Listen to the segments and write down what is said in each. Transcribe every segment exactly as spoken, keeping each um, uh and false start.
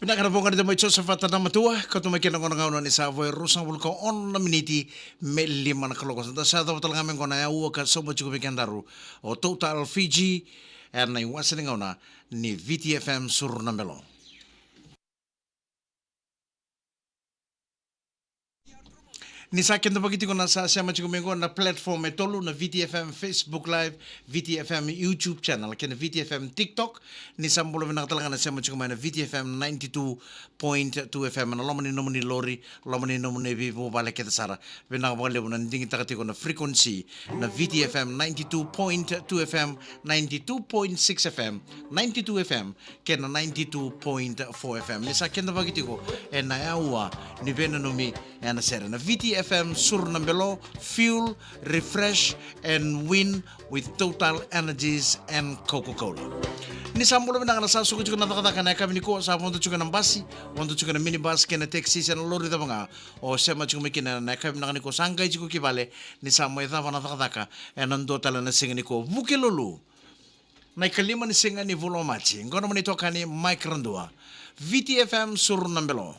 Vinaka na voqa ni tamai Joseph Atanamatua, ka tu mai kina gona gauna ni sa vo e ruasagavulu ka ono na miniti me lima na kaloko. Da sa yacova tale ga me gona e aua ka sauma tiko vei kedaru o Total Fiji, ena iwase ni gauna ni V T F M Suru na Belo. Ni sa kidavaki tiko na sa sema tiko mai qo na platform e tolu, na V T F M Facebook Live, V T F M YouTube channel, kei na V T F M TikTok. Ni sa bula vinaka tale ga na sema tiko mai na V T F M ninety-two point two F M, na loma ni nomuni lori, loma ni nomuni veivuvale kece sara. Vinaka vakalevu na digitaka tiko na frequency, na V T F M ninety-two point two F M, ninety-two point six F M, ninety-two F M, kei na ninety-two point four F M. Ni sa kidavaki tiko ena aua ni veinanumi ena sere na V T F M Suru na Belo, fuel, refresh and win with Total Energies and Coca-Cola. Ni sa bula vinaka na sa suka tiko na cakacaka ena yakavi nikua, sa vodo tiko na basi, vodo tiko na minibus kei na taxi se na lori cava ga o sema tiko mai kina ena yakavi vinaka nikua, sa qai tiko ki vale ni sa mai cava na cakacaka ena dua tale na siga nikua. Vukelulu. Na ikalima ni siga ni vula o Maji. Qo na nomuni itokani Mike Radua. V T F M Suru na Belo.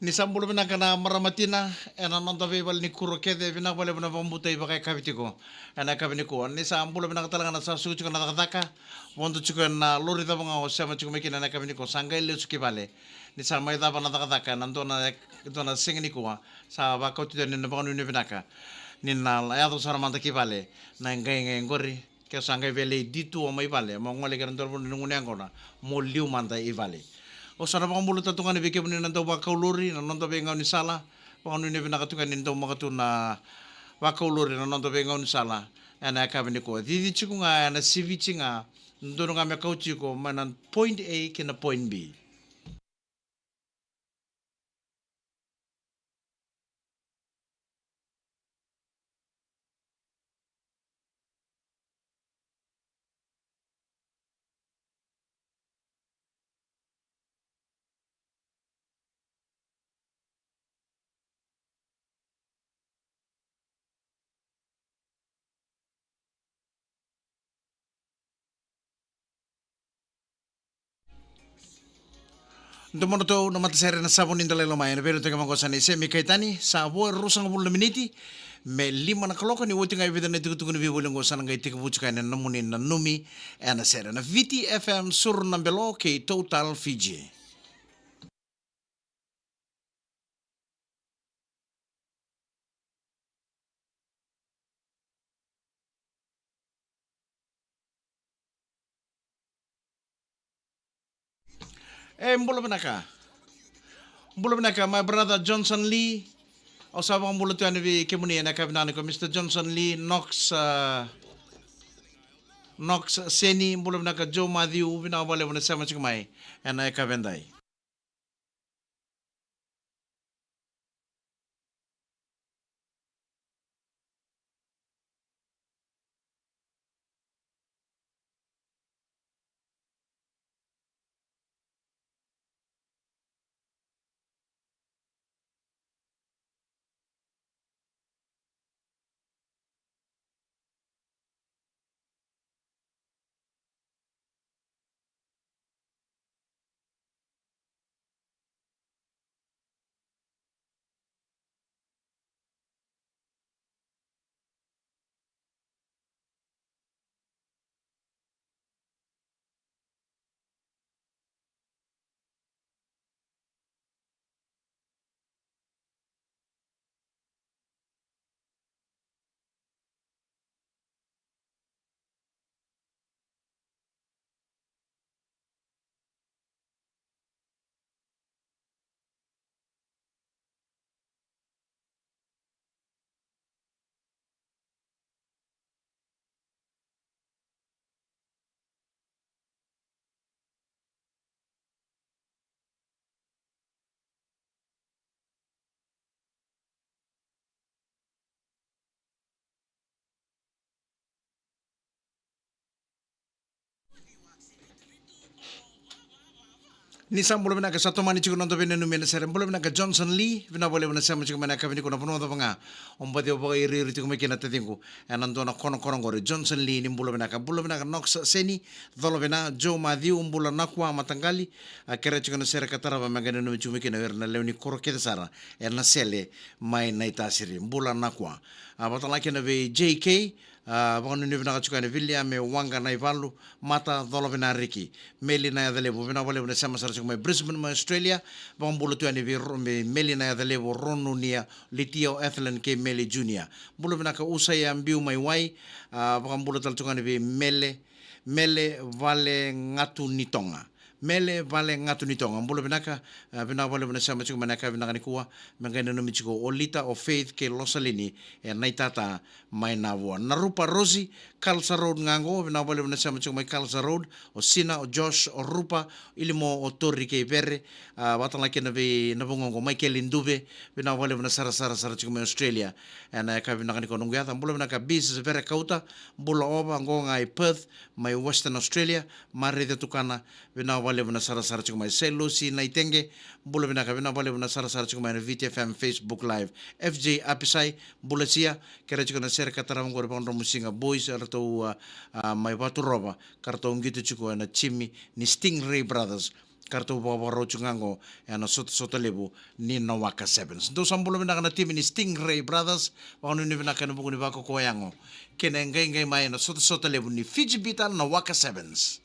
Ni sa bula vinaka na marama tina ena noda veivale ni kuro kece, vinaka vakalevu na vakabauta ivakayakavi tiko ena yakavi nikua. Ni sa bula vinaka tale ga na sa suka tiko na cakacaka, vodo tiko ena lori cava ga o sema tiko mai kina ena yakavi nikua, sa qai lesu ki vale. Ni sa mai cava na cakacaka ena dua na, dua na siga nikua, sa vakauti tiko ni na vakanuinui vinaka ni na yaco sara mada ki vale na qaiqai qori. Ke sa qai via lai detour mai vale, mo gole kei na dua na vanua ni gunu yaqona, mo liu mada i vale. Au sa na vakabula tale tu ga ni vei kemuni na dau vakau lori na noda veigaunisala, vakanuinui vinaka tu ga ni dau maka tu na vakau lori na noda veigaunisala. Ena yakavi nikua, cici tiko ga, ena siviti ga, dodonu ga me kau tiko mai na point A ki na point B. Domodratou na matasere na Savo ni Dalai Loma ena veirautaki vaqo sa nei Semi Kaitani. Sa vo e ruasagavulu na miniti me lima na kaloko, ni oti ga e vica na itukutuku ni veivoli oqo sa na qai tekivu tiko yani na nomuni nanumi ena sere na Viti F M Suru na Belo kei Total Fiji. E, bula vinaka. Bula vinaka, my brother Johnson Lee. Au sa vakabula tu yani vei kemuni ena yakavi vinaka nikua, Mister Johnson Lee, Knox, ah, Knox Seni, bula vinaka Joe Matthew, vinaka vakalevu na sema tiko mai ena yakavi edai. Ni sa bula vinaka, sa tomani tiko na noda veinanumi ena sere. Bula vinaka Johnson Lee, vinaka vakalevu na sema tiko mai ena yakavi nikua, na vanua cava ga o baci o vakairiiri tiko mai kina, taciqu, ena dua na konokono qori. Johnson Lee, ni bula vinaka. Bula vinaka Knox Seni, Colovina, Joe Matthew, bula Nakua Mataqali, a kerea tiko na sere ka tarava me qai nanumi tiko mai kina o ira na lewe ni koro kece sara ena sele mai Naitasiri. Bula Nakua. A vakatalega kina vei J K, a vakanuinui vinaka tiko yani Viliame Waqa Naivalu, Mata Colovinariki, Meli Nayacalevu, vinaka vakalevu na sema sara tiko mai Brisbane mai Australia. Vakabula tu yani vei Ro-, vei Meli Nayacalevu, Ronunia, Litio Ethelyn kei Meli Junior. Bula vinaka Usaia Biu mai Wai, a vakabula tale tiko yani vei Mele, Mele Vale Gatu ni Toga. Mele Vale Gatu ni Toga, bula vinaka, a, vinaka vakalevu na sema tiko mai ena yakavi vinaka nikua, me qai nanumi tiko o Lita, o Faith kei Losalini e Naitata mai Navua. Narupa Rosi, Kalsa Road ga qo, vinaka vakalevu na sema tiko mai Kalsa Road, o Sina, o Josh, o Rupa, Ilimo, o Tori kei Vere, a, vakatalega kina vei na vugoqo Maikeli Duve, vinaka vakalevu na sarasara sara tiko mai Australia ena yakavi vinaka nikua, noqu yaca. Bula vinaka Bis Vere Kauta, bula Ova, qo ga i Perth mai Western Australia, Marica Tukana, vinaka vakalevu na sarasara tiko mai. Selusi Naitege, bula vinaka, vinaka vakalevu na sarasara tiko mai na Viti F M Facebook Live. F J Apisai, bula Sia, kerea tiko na sere ka tarava qori vakadromusiga Boys, eratou, a, a, mai Vaturova, ka ratou qito tiko ena timi ni Stingray Brothers, ka ratou vakavakarau tiko ga qo ena sotasota levu ni Nawaka Sevens. Dou sa bula vinaka na timi ni Stingray Brothers, vakanuinui vinaka ena vuku ni vakakoya qo kei na qaiqai mai ena sotasota levu ni Fiji Bitter Nawaka Sevens.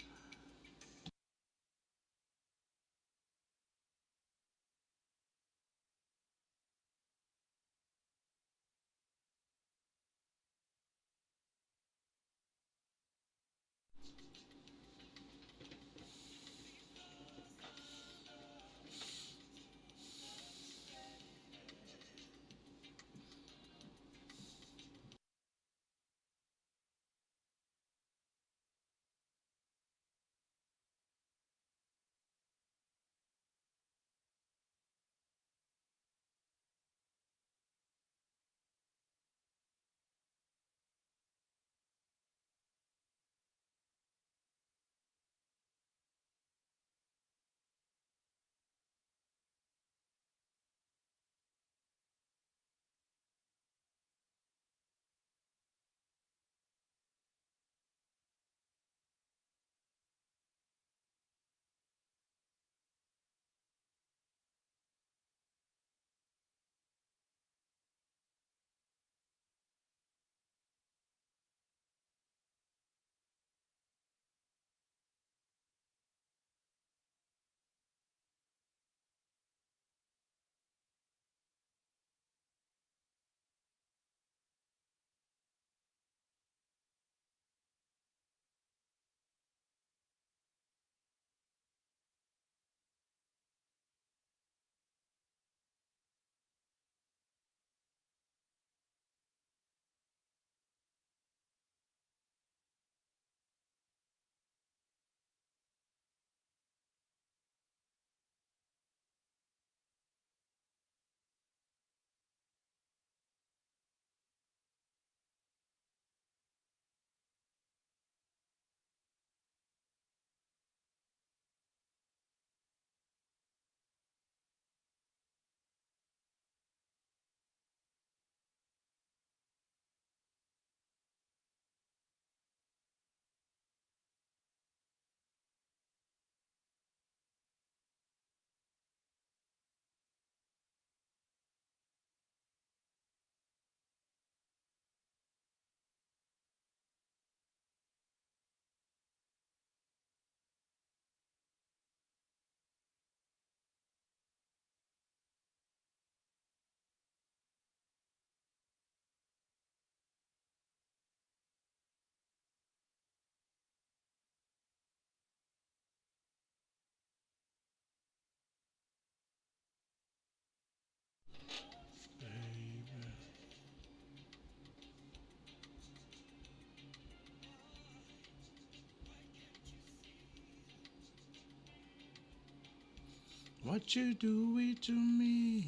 What you do it to me?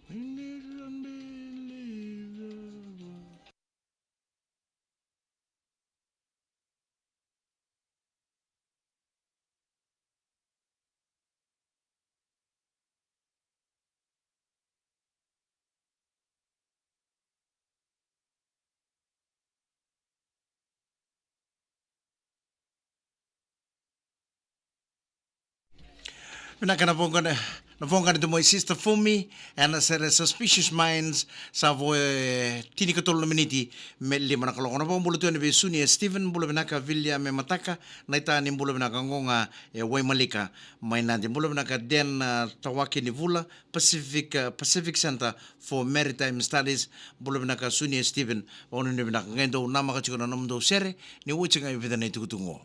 When it's unbelievable. Vinaka na voqa na, na voqa na domo i Sister Fumi, ena sere Suspicious Minds, sa vo e tinikatolu na miniti me lima na kaloko. Na vakabula tu yani vei Sunia Stephen, bula vinaka Viliame Mataka, na itani bula vinaka qo ga e Waimalika, mai Nadi bula vinaka Den, ah, Tawake ni Vula, Pacific, ah, Pacific Center for Maritime Studies, bula vinaka Sunia Stephen, vakanuinui vinaka qai dou namaka tiko na nomudou sere, ni oti ga e vica na itukutuku qo.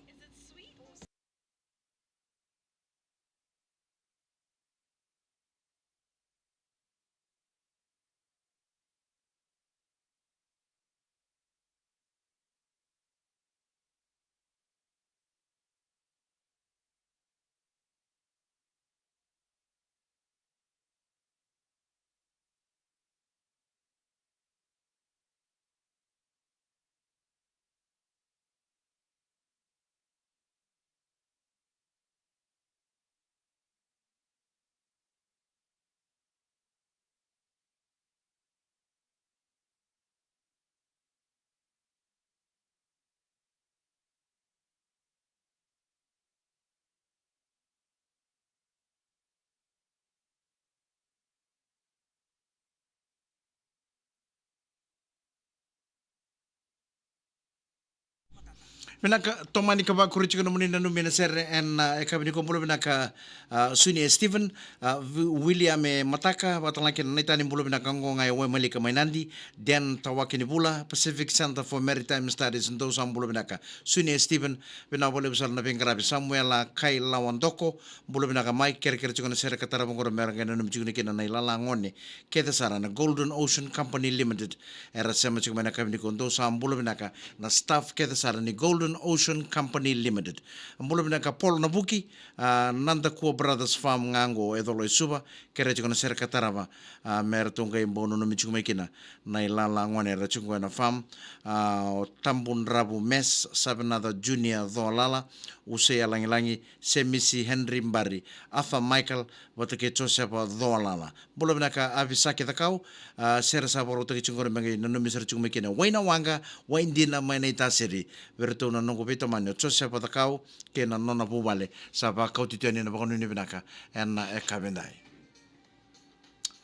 Vinaka, tomani ka vakuri tiko nomuni nanumi na sere ena, ah, yakavi nikua bula vinaka, ah, Sunia Stephen, ah, Vi-, William e Mataka, vakatalaki na naitani bula vinaka qo ga e Waimalika mai Nadi, Den Tawake ni Vula, Pacific Center for Maritime Studies, dou sa bula vinaka. Sunia Stephen, vinaka vakalevu sara na veiqaravi. Samuela Kailawadoko, bula vinaka mai, kerekere tiko na sere ka tarava qo me ra qai nanumi tiko kina na ilala gone kece sara na Golden Ocean Company Limited. Era sema tiko mai na yakavi nikua, dou sa bula vinaka na staff kece sara ni Golden Ocean Company Limited. Bula vinaka Paul Navuki, ah, Nadakua Brothers Farm ga qo e Colo e Suva, kere tiko na sere ka tarava, ah, me ratou qai bau nanumi tiko mai kina na ilala gone era tiko qo ena farm, ah, o Tabudravu Mes, Savenaca Junior Colala, Usea Lagilagi, Semisi Henry Bari, Arthur Michael, vata kei Josefa Colala. Bula vinaka Avisaki Cakau, ah, sere sa vakarautaki tiko qori me qai nanumi sara tiko mai kina Wainawaqa, Waidina mai Naitasiri. Vei iratou na noqu veitomani o Josefa Cakau kei na nona vuvale, sa vakauti tu yani na vakanuinui vinaka ena yakavi edai.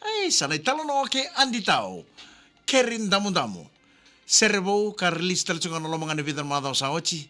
Ai, sa na italanoa kei Adi Tau, Keri Damudamu. Sere vou ka release tale tiko ga na loma ga ni vica na macawa sa oti.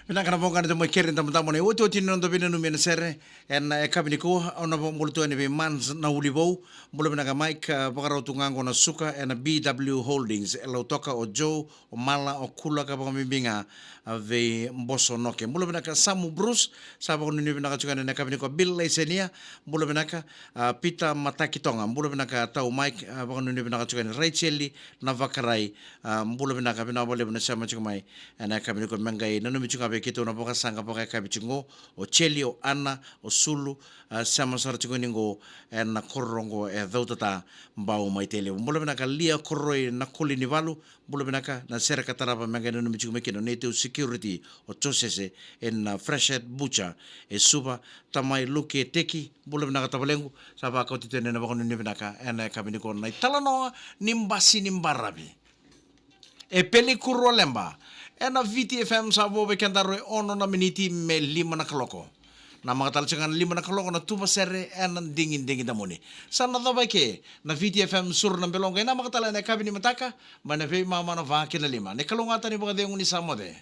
Vinaka na voqa ni domo i keri damudamu na iotioti ni noda veinanumi ena sere ena yakavi nikua. Au na vakabula tu yani vei Mans na Ulivou. Bula vinaka Mike, ah, vakarau tu ga qo na suka ena B W Holdings e Lautoka, o Joe, o Mala, o Kula ka vakabibi ga, ah, vei Boso Noke. Bula vinaka Samu Bruce, sa vakanuinui vinaka tiko yani ena yakavi nikua. Bill Laisenia, bula vinaka, ah, Peter Mataki Toga, bula vinaka Tau Mike, ah, vakanuinui vinaka tiko yani. Raicheli Navakarai, ah, bula vinaka, vinaka vakalevu na sema tiko mai ena yakavi nikua. Me qai nanumi tiko ga vei keitou na vakasaqa vakayakavi tiko qo, o Cheli, o Ana, o Sulu, ah, sema sara tiko ni qo ena koro qo e Cautata, Bau mai Tailevu. Bula vinaka Lia Koroi Nakolinivalu, bula vinaka. Na sere ka tarava me qai nanumi tiko mai kina o neitou security, o Josese, ena Freshet Butcher e Suva, Tamai Luke Teki, bula vinaka tavalequ, sa vakauti tu yani na vakanuinui vinaka ena yakavi nikua na italanoa ni basi ni baravi. E Pelikurua Leba. Ena Viti F M sa vo vei kedaru e ono na miniti me lima na kaloko. Namaka tale tiko ga na lima na kaloko na tuva sere ena digidigi damuni. Sa na cava eke na Viti F M Suru na Beloqu, e namaka tale ena yakavi ni mataka mai na veimama na va ki na lima. Ni kalougata, ni vakacegu, ni sa moce.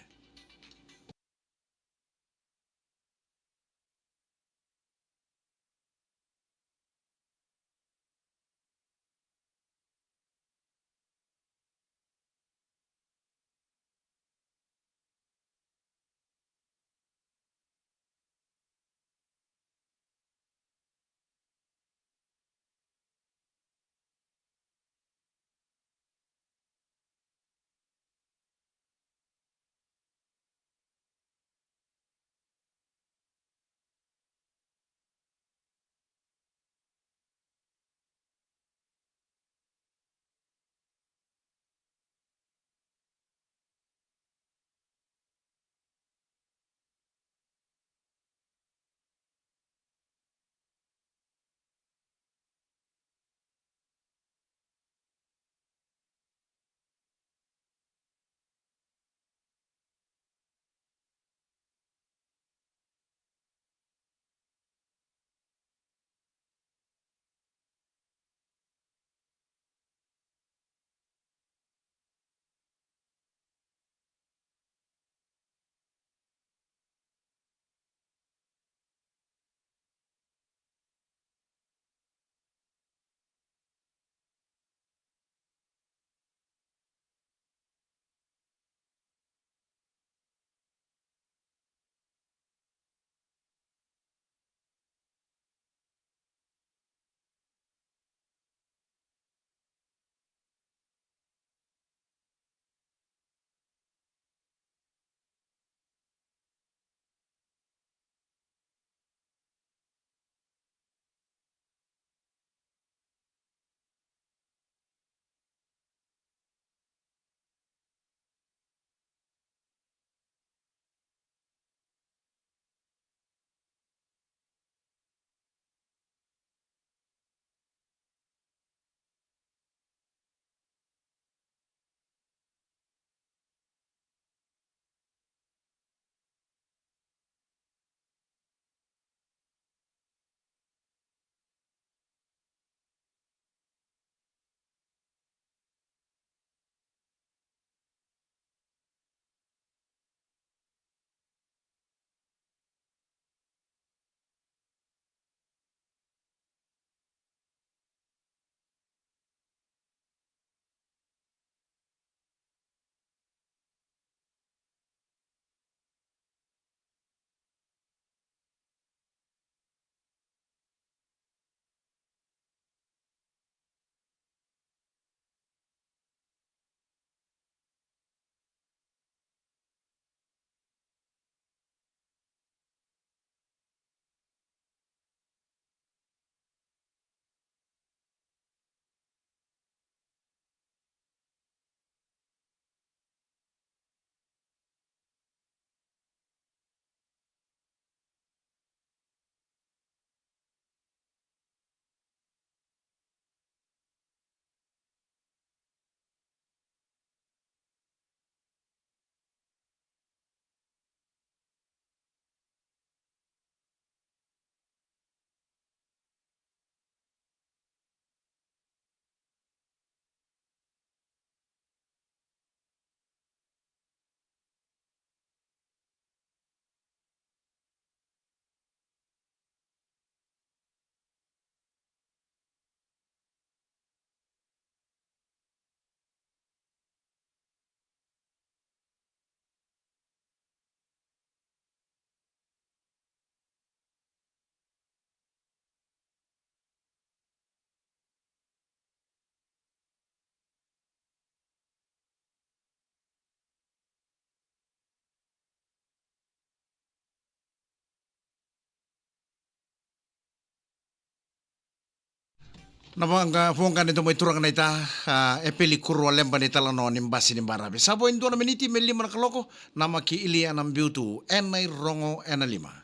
Na vaqa, voqa ni domo i turaga na ita, a, e peli kurua leba ni talanoa ni basi ni baravi. Sa vo e dua na miniti me lima na kaloko, na maki Iliana Biutu, ena irogo ena lima.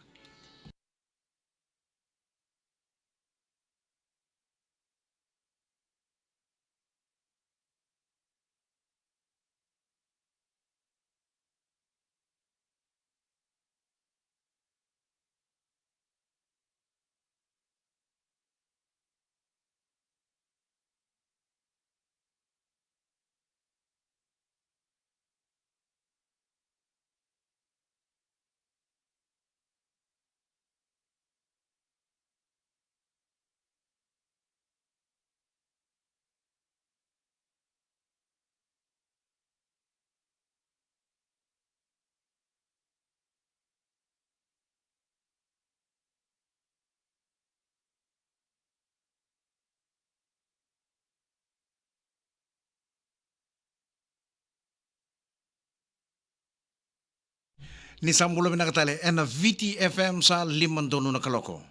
Ni sa bula vinaka tale ena Viti F M, sa lima donu na kaloko.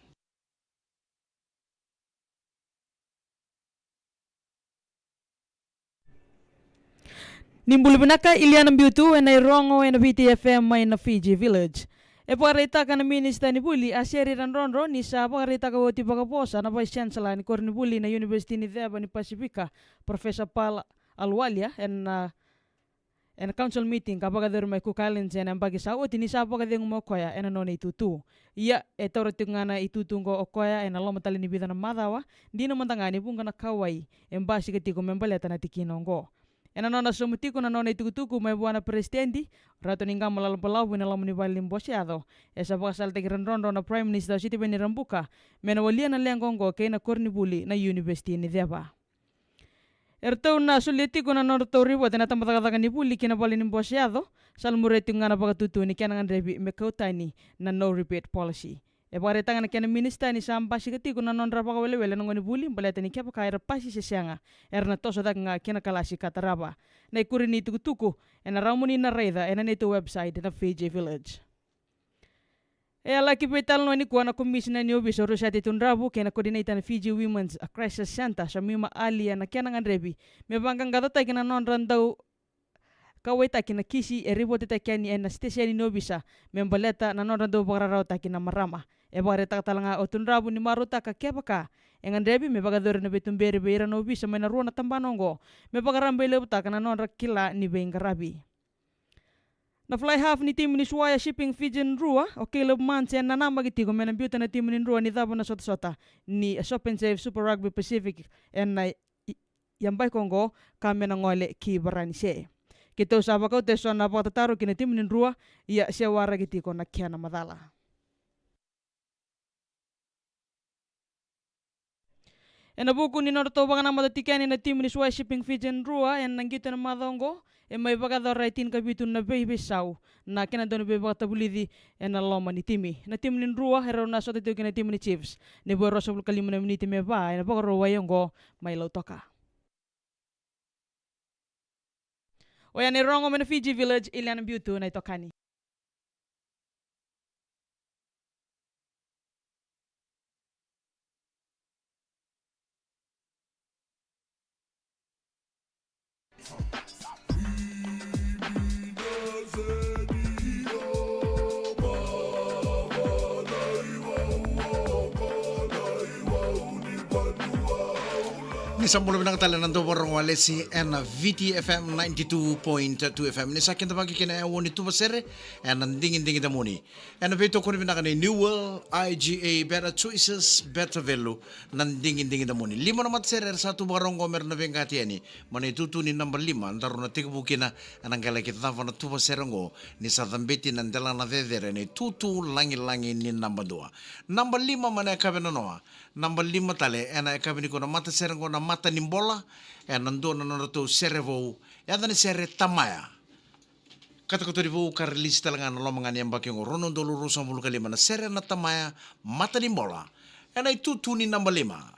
Ni bula vinaka, Iliana Biutu ena irogo ena Viti F M mai na Fiji Village. E vakaraitaka na minisita ni vuli, a Seri Radrodro, ni sa vakaraitaka oti vakavosa na Vice Chancellor ni koronivuli na University ni Ceva ni Pasifika, Professor Paul Ahluwalia, ena ena council meeting ka vakayacori mai Cook Islands ena yabaki sa oti, ni sa vakacegu mai o koya ena nona itutu. Ia, e taura tiko ga na itutu oqo o koya ena loma tale ni vica na macawa, dina mada ga ni vuqa na kauwai e basika tiko me baleta na tikina oqo. Ena nona sauma tiko na nona itukutuku mai vua na peresitedi, Ratu Naiqama Lalabalavu, ena loma ni vale ni bose yaco, e sa vakasalataki Radrodro na Prime Minister o Sitiveni Rabuka me na walia na leqa oqo kei na koronivuli na University ni Ceva. Eratou na solia tiko na nodratou ripote na tabacakacaka ni vuli ki na vale ni bose yaco, sa lamuria tiko ga na vakatutu ni kena gadrevi me kau tani na no repeat policy. E vakaraitaka na kena minisita ni sa basika tiko na nodra vakawelewele na gonevuli baleta ni kevaka era pasi se sega, era na toso cake ga ki na kalasi ka tarava. Na ikuri ni itukutuku ena rawa moni na raica ena neitou website na Fiji Village. E a laki veitalanoa nikua na komisina ni ovisa o Rosette Tudravu kei na coordinator na Fiji Women's Crisis Centre, Shamima Ali, ena kena gadrevi me vaqaqacotaki na nodra dau kauwaitaki na kisi e ripotetaki yani ena siteseni ni ovisa me baleta na nodra dau vakararawataki na marama. E vakaraitaka tale ga o Tudravu ni marautaka kevaka e gadrevi me vakayacori na veituberi vei ira na ovisa mai na rua na tabana oqo me vakarabailevutaka na nodra kila ni veiqaravi. Na fly half ni timi ni Suaya Shipping Fijian Drua, o Caleb Munce, e nanamaki tiko me na biuta na timi ni Drua ni cava na sotasota ni Shop and Save Super Rugby Pacific ena i-, yabaki oqo, ka me na gole ki Varanise. Keitou sa vakauta eso na vakatataro ki na timi ni Drua, ia se waraki tiko na kena macala. Ena vuku ni nodratou vakanamata tiko yani na timi ni Suaya Shipping Fijian Drua ena qito ena macawa oqo, e mai vakayacora e tinikavitu na veiveisau na kena dau ni veivakatavulici ena loma ni timi. Na timi ni Drua e rau na sota tiko kei na timi ni Chiefs ni vo e ruasagavulu ka lima na miniti me va ena Vakarauwai oqo mai Lautoka. Oya na irogo mai na Fiji Village, Iliana Biutu na itokani. Ni sa bula vinaka tale na dau vakarorogo walesi ena Viti F M ninety-two point two F M. Ni sa kidavaki kina e oni tuva sere ena digidigi damuni. Ena veitokoni vinaka ni New World I G A, better choices, better value, na digidigi damuni. Lima na matasere era sa tu vakarorogo me ra na veiqati yani mai na itutu ni naba lima, daru na tekivu kina ena qai laki cava na tuva sere oqo, ni sa cabeti na delana cecere ena itutu lagilagi ni naba dua. Naba lima mai na yakavi nanoa. Naba lima tale ena yakavi nikua na matasere oqo na Mata ni Bola, ena dua na nodratou sere vou, yaca ni sere Tamaya. Katakata ni vou ka release tale ga na loma ga ni yabaki oqo, rua na udolu ruasagavulu ka lima, na sere na Tamaya, Mata ni Bola, ena itutu ni naba lima.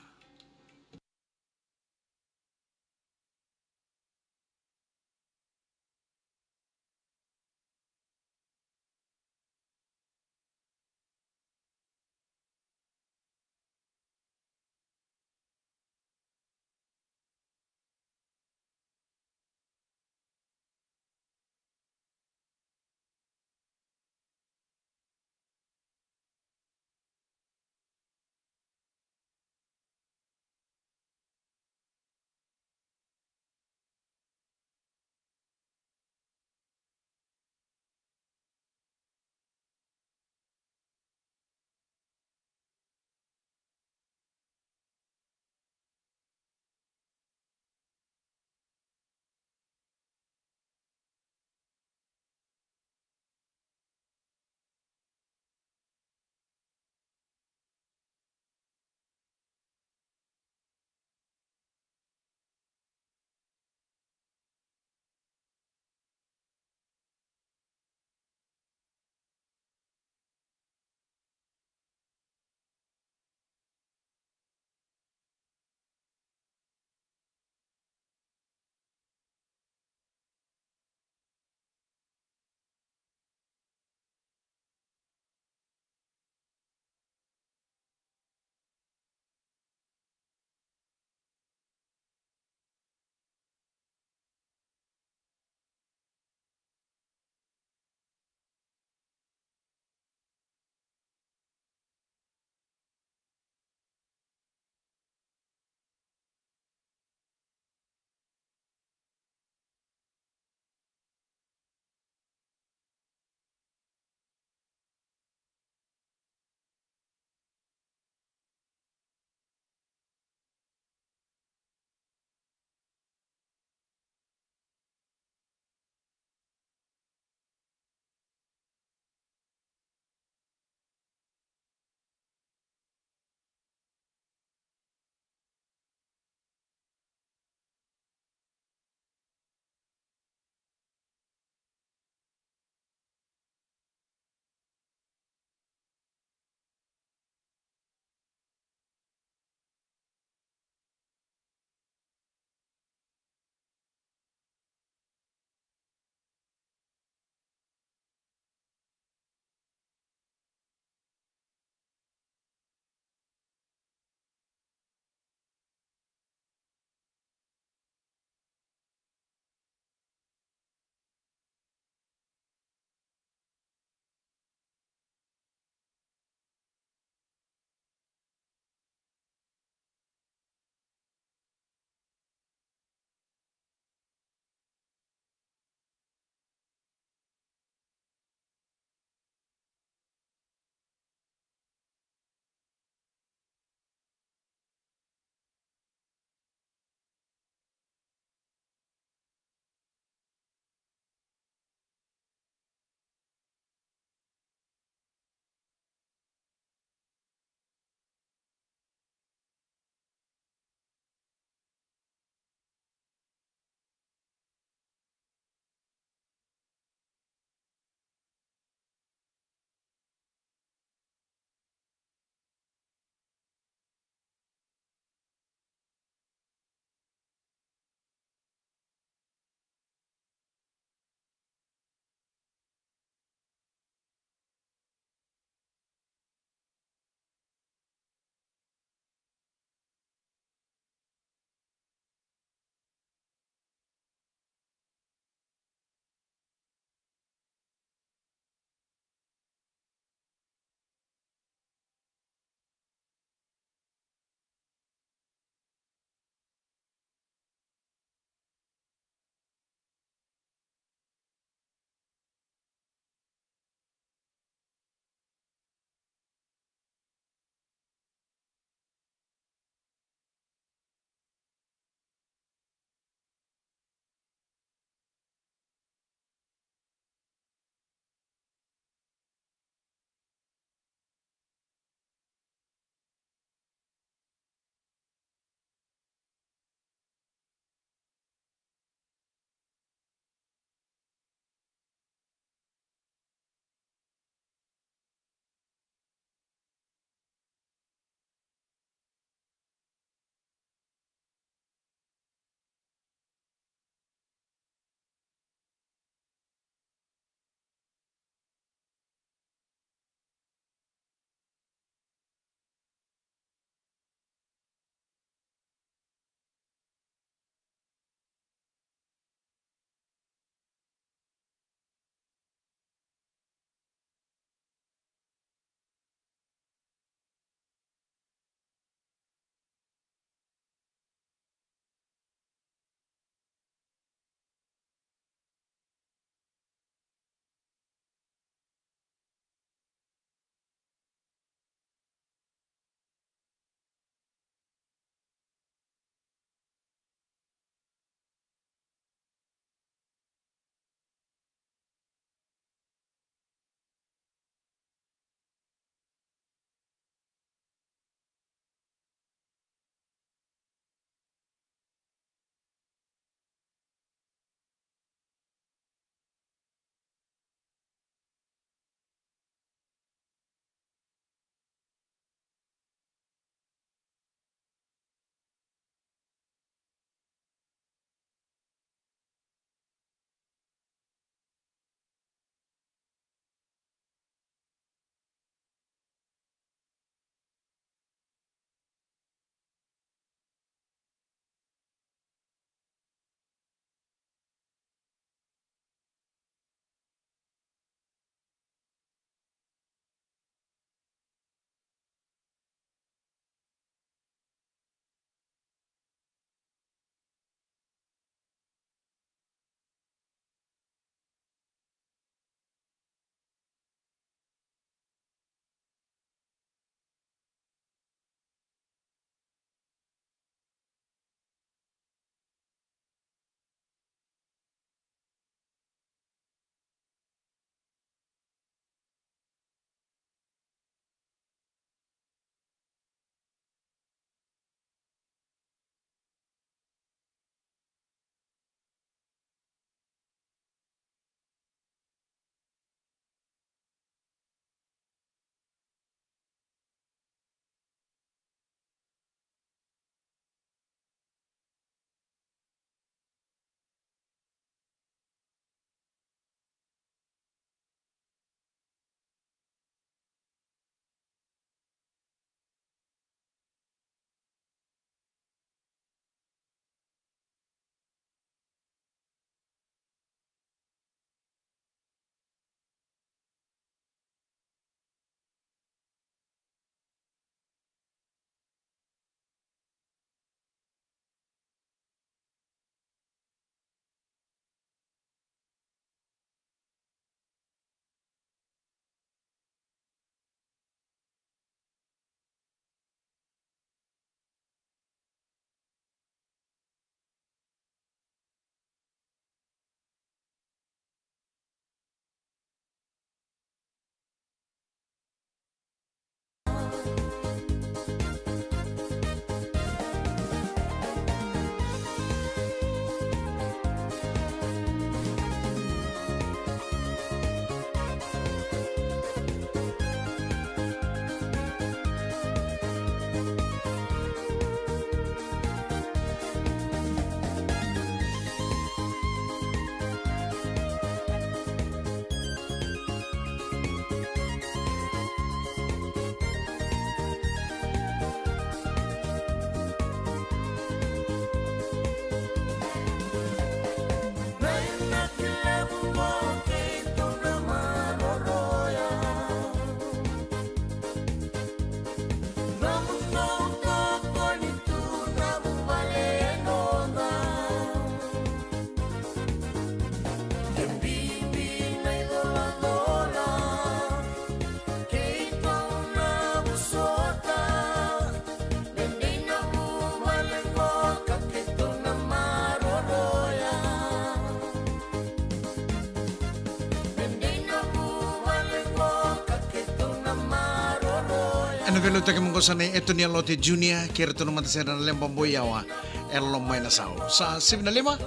Na veiliutaki maqosa nei Etonia Lote Junior kei ratou na matasere na Leba Boiawa e Lomainasau. Sa sivi na lima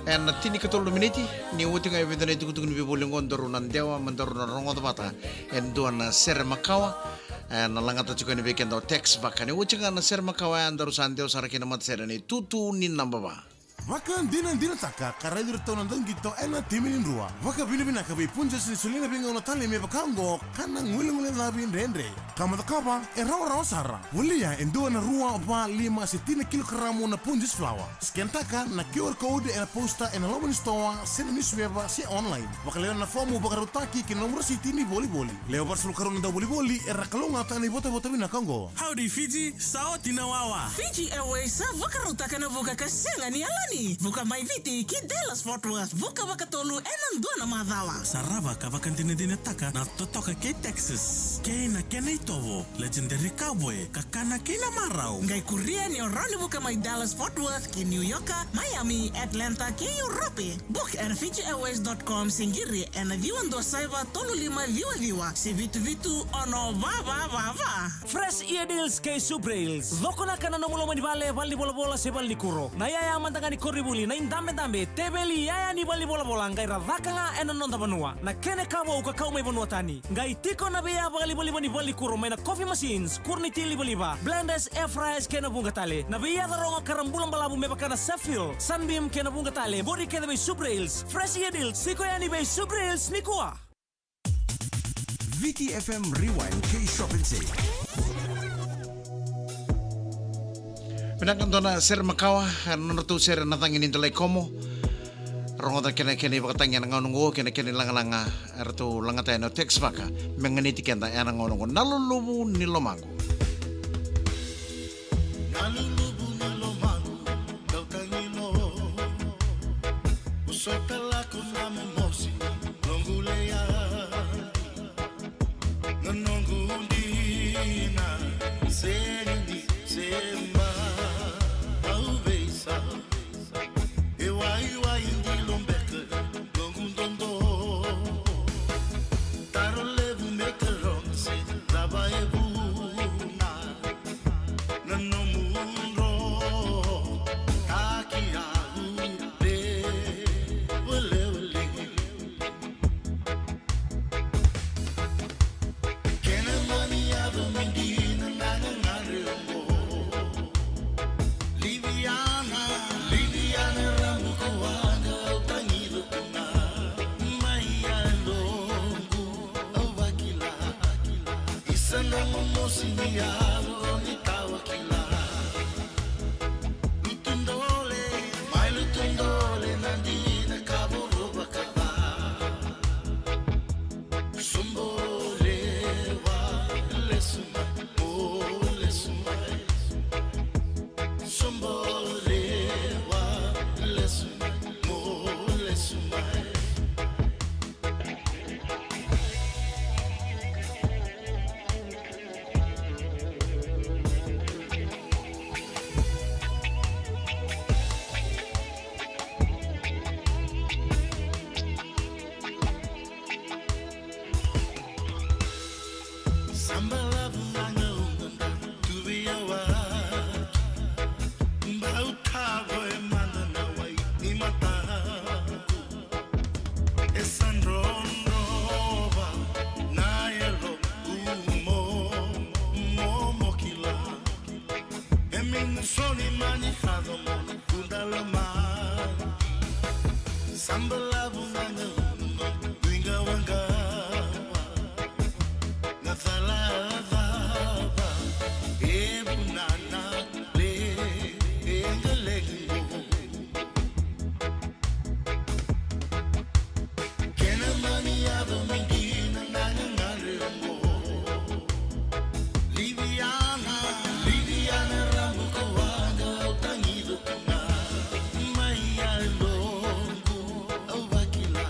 ena tinikatolu na miniti. Ni oti ga e vica na itukutuku ni veivoli oqo, daru na dewa me daru na rogoca vata e dua na sere makawa. E na lagata tiko yani vei keda o Tex Vaka. Ni oti ga na sere makawa ya, daru sa dewa sara kina matasere nei Tutu ni Nabava. Vakadinadinataka ka raici iratou na dauqito ena timi ni Drua. Vakavinavinaka vei Punjas ni solia na veigauna tale me vaka oqo ka na guileguilecavi dredre. Ka mo cakava e rawarawa sara. Volia e dua na rua, va, lima se tini na kilokaramu na Punjas flour. Scan-taka na Q R code ena poster ena loma ni sitoa se na niusiveva se online. Vakalewena na fomu vakarautaki kei na nomu rasiti ni volivoli. Lewe vasagavulu karua na dauvolivoli era kalougata na ivotavota vinaka oqo. Howdy Fiji, sa oti na wawa. Fiji Airways sa vakarautaka na vuka ka sega ni yalani. Vuka mai Viti ki Dallas Fort Worth, vuka vakatolu ena dua na macawa. Sarava ka vakadinadinataka na totoka kei taxes, kei na kena itovo, legendary cowboy, kakana kei na marau. Qai kuria ni o rawa ni vuka mai Dallas Fort Worth ki New York, Miami, Atlanta kei Europe. Book ena Fiji Airways dot com se qiri ena ciwa dua saiva tolu lima ciwa ciwa se vitu vitu ono va va va va. Fresh Ear Deals kei Subrails. Cokonaka na nomu loma ni vale, vale ni volavola se vale ni kuro. Na iyaya mada ga ni koronivuli, na idabedabe, teveli, iyaya ni vale ni volavola, qai ra caka ga ena noda vanua. Na kena ka vou ka kau mai vanua tani. Qai tiko na veiya vakalivaliva ni vale ni kuro mai na coffee machines, kuro ni ti livaliva, blenders, air fryers kei na vuqa tale. Na veiya caroga ka ra bula balavu me vaka na Cetaphil, Sunbeam kei na vuqa tale. Qori kece vei Subrails. Fresh Ear Deals, tiko yani vei Subrails nikua. Viti F M Rewind kei Shop and Save. Vinaka, dua na sere makawa, e, nodratou sere na Cagi ni Delaikomo. Rogoca na kena, kena ivakatagi ena gauna oqo kei na kena ilagalaga, e, eratou lagata yani o Tex Vaka me ganiti keda ena gauna oqo. Na luluvu ni lomaqu. Na luluvu ni lomaqu, dau tagi lo. Usota lako na momosi, noqu leya. Na noqu dina, sega ni sema, au veisa. E waiwai dilo beka, noqu dodo. Taro levu me karoga se cava e vuna. Na nomu dro, taki au lewelewe. Kena mani yaco me dina na gagadre oqo. Liviana, liviana rabuku waqa au tagico tu ga. Mai yaloqu au vakila. Isa na momosi ni yaco ni tawa kila. Lutu dole, mai lutu dole na dina ka voro vakava. Sobo lewa, lesu mai, mo lesu mai. Sobo lewa, lesu mai, mo lesu mai. Sa balavu na gauna tu vei au a. Bau tavo e mada na wai ni mataku. E sa drodrova na yalo umo, momo kila. E mini soni mani hado moni kudala mani. Sa balavu na gauna, duiqawaqawa. Na cala cava, e vunana, le, e galegi mo. Kena mani yaco me dina na gagadre oqo. Liviana, liviana rabuku waqa au tagico tu ga. Mai yaloqu au vakila.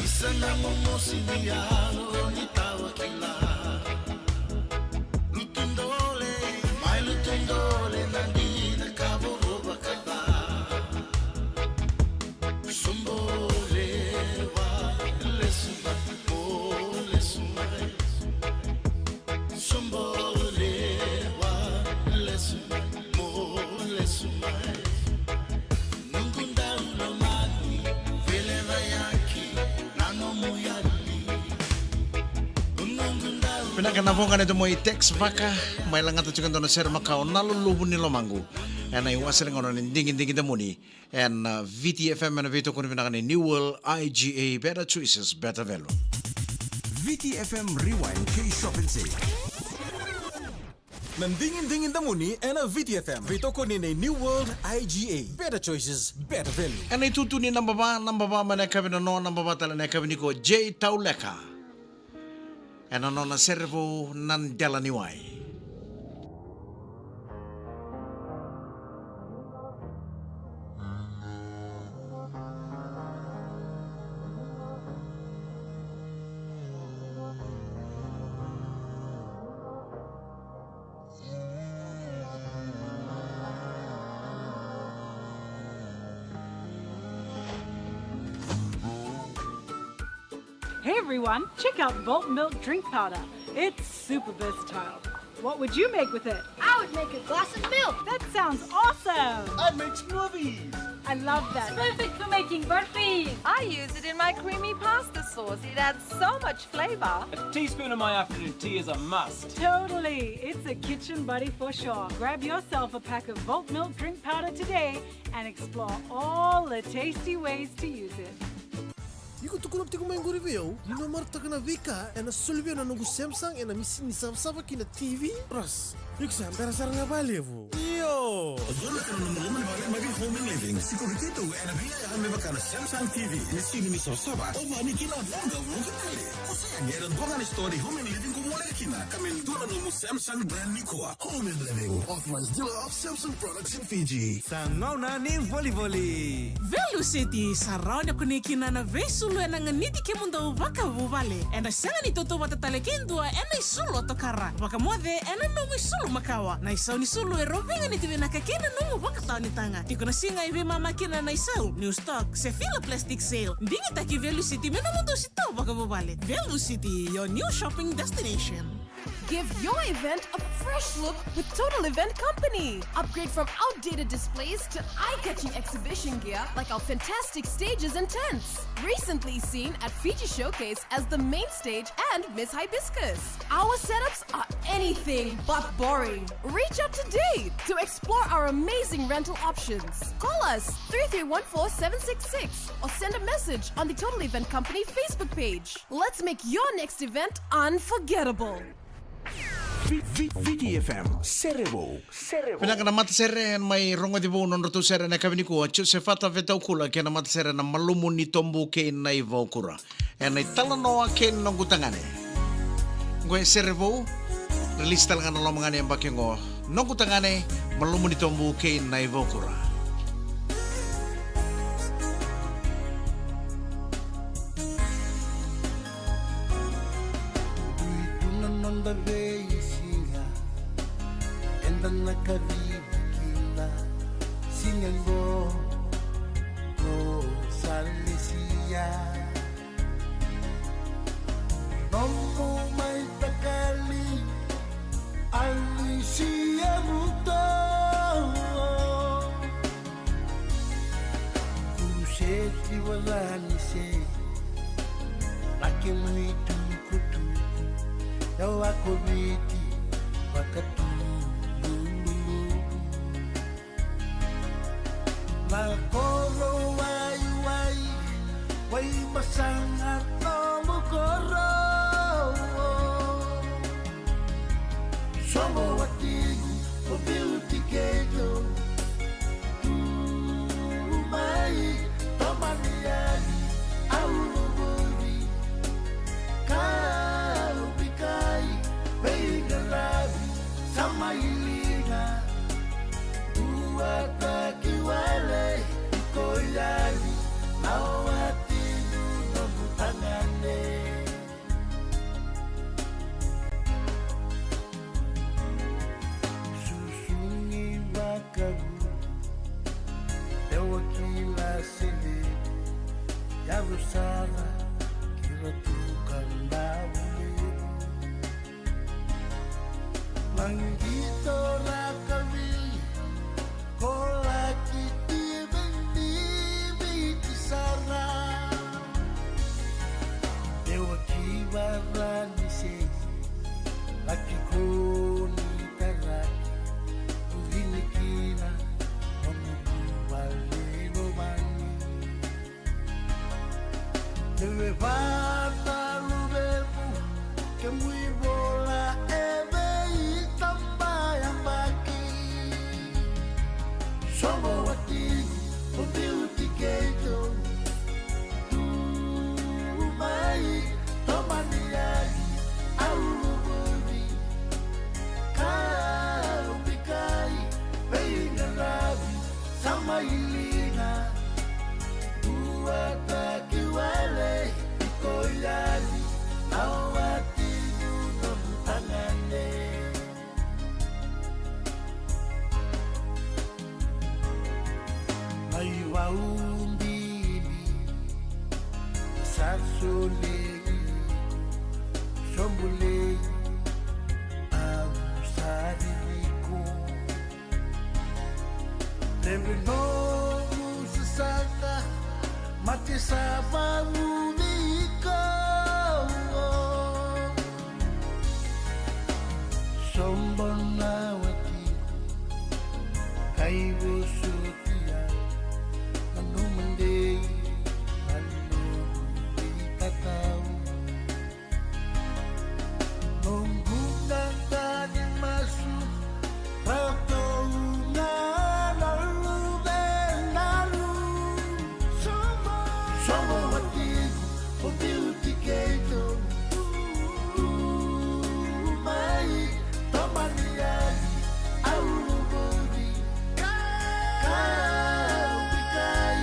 Isa na momosi ni yalo ni tawa kila. Lutu dole, mai lutu dole na dina ka voro vakava. Vinaka na voqa na domo i Tex Vaka, mai lagata tiko e dua na sere makawa, Na Luluvu ni Lomaqu. Ena iwase ni gauna ni Digidigi Domoni ena, uh, Viti F M, ena veitokoni vinaka ni New World I G A, better choices, better value. Viti F M Rewind kei Shop and Save. Na Digidigi Domoni ena Viti F M, veitokoni nei New World I G A, better choices, better value. Ena itutu ni naba va, naba va mai na yakavi na noa, naba va tale na yakavi nikua, Jay Tauleka. Ena nona sere vou Na Dela ni Wai. Hey everyone, check out Volt Milk Drink Powder. It's super versatile. What would you make with it? I would make a glass of milk. That sounds awesome! I'd make smoothies. I love that. It's perfect for making burpees. I use it in my creamy pasta sauce. It adds so much flavor. A teaspoon of my afternoon tea is a must. Totally. It's a kitchen buddy for sure. Grab yourself a pack of Volt Milk Drink Powder today and explore all the tasty ways to use it. Iko tukuna tiko mai qori vei au ni na marautaka na veika ena soli vei au na noqu Samsung ena misini ni savasava ki na T V. Ras, iko sa bera sara ga vakalevu. Io. O dua na ka na nomu loma ni vale mai vei Home and Living. Sikovi keitou ena veiyaya me vaka na Samsung T V, misini ni savasava, ovani kei na voqa vuqa tale. Ko sega ni era dua ga na sitoa ni Home and Living ko voleka kina ka me dua na nomu Samsung brand nikua. Home and Living, authorized dealer of Samsung products in Fiji. Sa gauna ni volivoli. Velusiti, sa rawa ni kunei kina na veisulu ena ganiti kemudou vakavuvale. Ena sega ni tautauvata tale kei dua ena isulu o tokara. Vakamoce ena nomu isulu makawa. Na isau ni sulu e rovi ganiti vinaka kei na nomu vakatawa ni taga. Tiko na siga e veimama kina na isau, new stock, se fila plastic sale. Digitaki Velusiti me nomudou sitoa vakavuvale. Velusiti, your new shopping destination. Give your event a fresh look with Total Event Company. Upgrade from outdated displays to eye-catching exhibition gear like our fantastic stages and tents. Recently seen at Fiji Showcase as the main stage and Miss Hibiscus. Our setups are anything but boring. Reach out today to explore our amazing rental options. Call us three three one four seven six six or send a message on the Total Event Company Facebook page. Let's make your next event unforgettable. V-, V-, Viti F M, sere vou, sere vou. Vinaka na matasere mai rogoci vou nodratou sere na yakavi nikua, Josefata Vetaukula kei na matasere Na Malumu ni Tobu kei Naivaukura. Ena italanoa kei Noqu Tagane. Qo e sere vou, release tale ga na loma ga ni yabaki qo. Noqu Tagane, Malumu ni Tobu kei Naivaukura. Dui tu na noda veisiga, eda na kacivi kina. Siga qo, qo sa lesia. Nomu mai takali, alisia muto. Kuruseti varanise, na kemu itukutuku, yau a koviti vakatululu. Na koro waiwai, wai masaga nomu koro. Sogo watiqu, o biuti keitou. Tu mai, tomani yani, au luvuni. Kau bikai, veiqaravi, sa mai liga. Uataki wale, iko yani, na watiqu Noqu Tagane. Susu ni vakavu, tewa kila sele, yavu sara, kila tu ka davu levu. Maqito rakavi, kolaki tiveni Viti sara. Tewa ki varanise, Vei vata luvemu, kemu ivola e veitabayabaki. Sogo watiqu, o biuti keitou. Tu mai, tomani yani, au luvuni. Kau bikai, veiqaravi, sa mai liga. Uataki wale, iko yani, na watiqu noqu tagane. Mai vau bibi, sa solei, sobu lei, au sa ririko. Leve noqu sasaga, mate sa vaguvi iko. Sobo na watiqu, kai vosoti au, nanuma dei, nanuma dei tatau. Noqu qaqa ni masu, ratou ga na luvequ. Sobo watiqu, o biuti keitou. Mai, tomani yani, au luvuni. Kau bikai,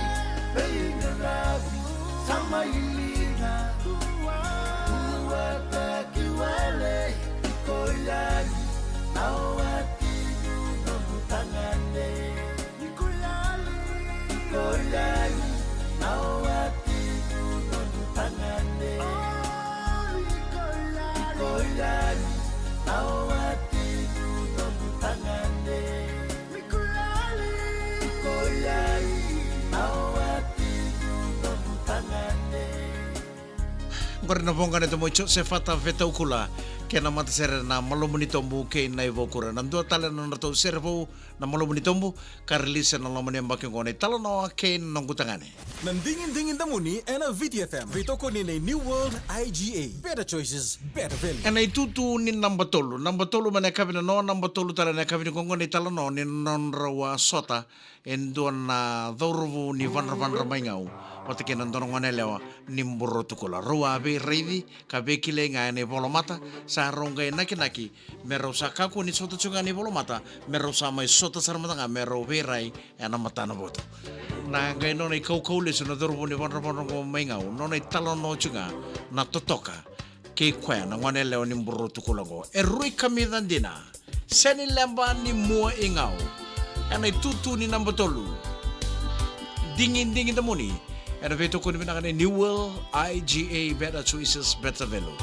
veiqaravi, sa mai liga. Uataki wale, iko yani, na watiqu noqu tagane. Iko yani, iko yani, na watiqu noqu tagane. Iko yani, na watiqu noqu tagane. Iko yani, na watiqu noqu tagane. Qori na voqa nei Tamai Josefata Vetaukula kei na matasere na Malomuni Tobu kei Nai Vaukura. Na dua tale na nodratou sere vou na Malomuni Tobu, ka release ena loma ni yabaki oqo na italanoa kei Noqu Tagane. Na digidigi damuni ena Viti F M. Veitokoni nei New World I G A. Better choices, better value. Ena itutu ni naba tolu. Naba tolu mai na yakavi nanoa, naba tolu tale na yakavi ni oqo na italanoa ni nodrau a sota e dua na cauravou ni Vadravadra mai Gau vata kei na dua na gone yalewa ni Burotukula. Rau a veiraici ka veikilai ga ena ivolamata, sa rau qai nakinaki me rau sa kakua ni sota tiko ga ena ivolamata, me rau sa mai sota sara mada ga me rau veirai ena matanavotu. Na qai nona ikaukau lesu na cauravou ni Vadravadra oqo mai Gau, nona italanoa tiko ga na totoka kei koya na gone yalewa ni Burotukula oqo. E rui kamica dina. Seni Leba ni Mua i Gau. Ena itutu ni naba tolu. Digidigi damuni. Ena veitokoni vinaka nei New World I G A, better choices, better value.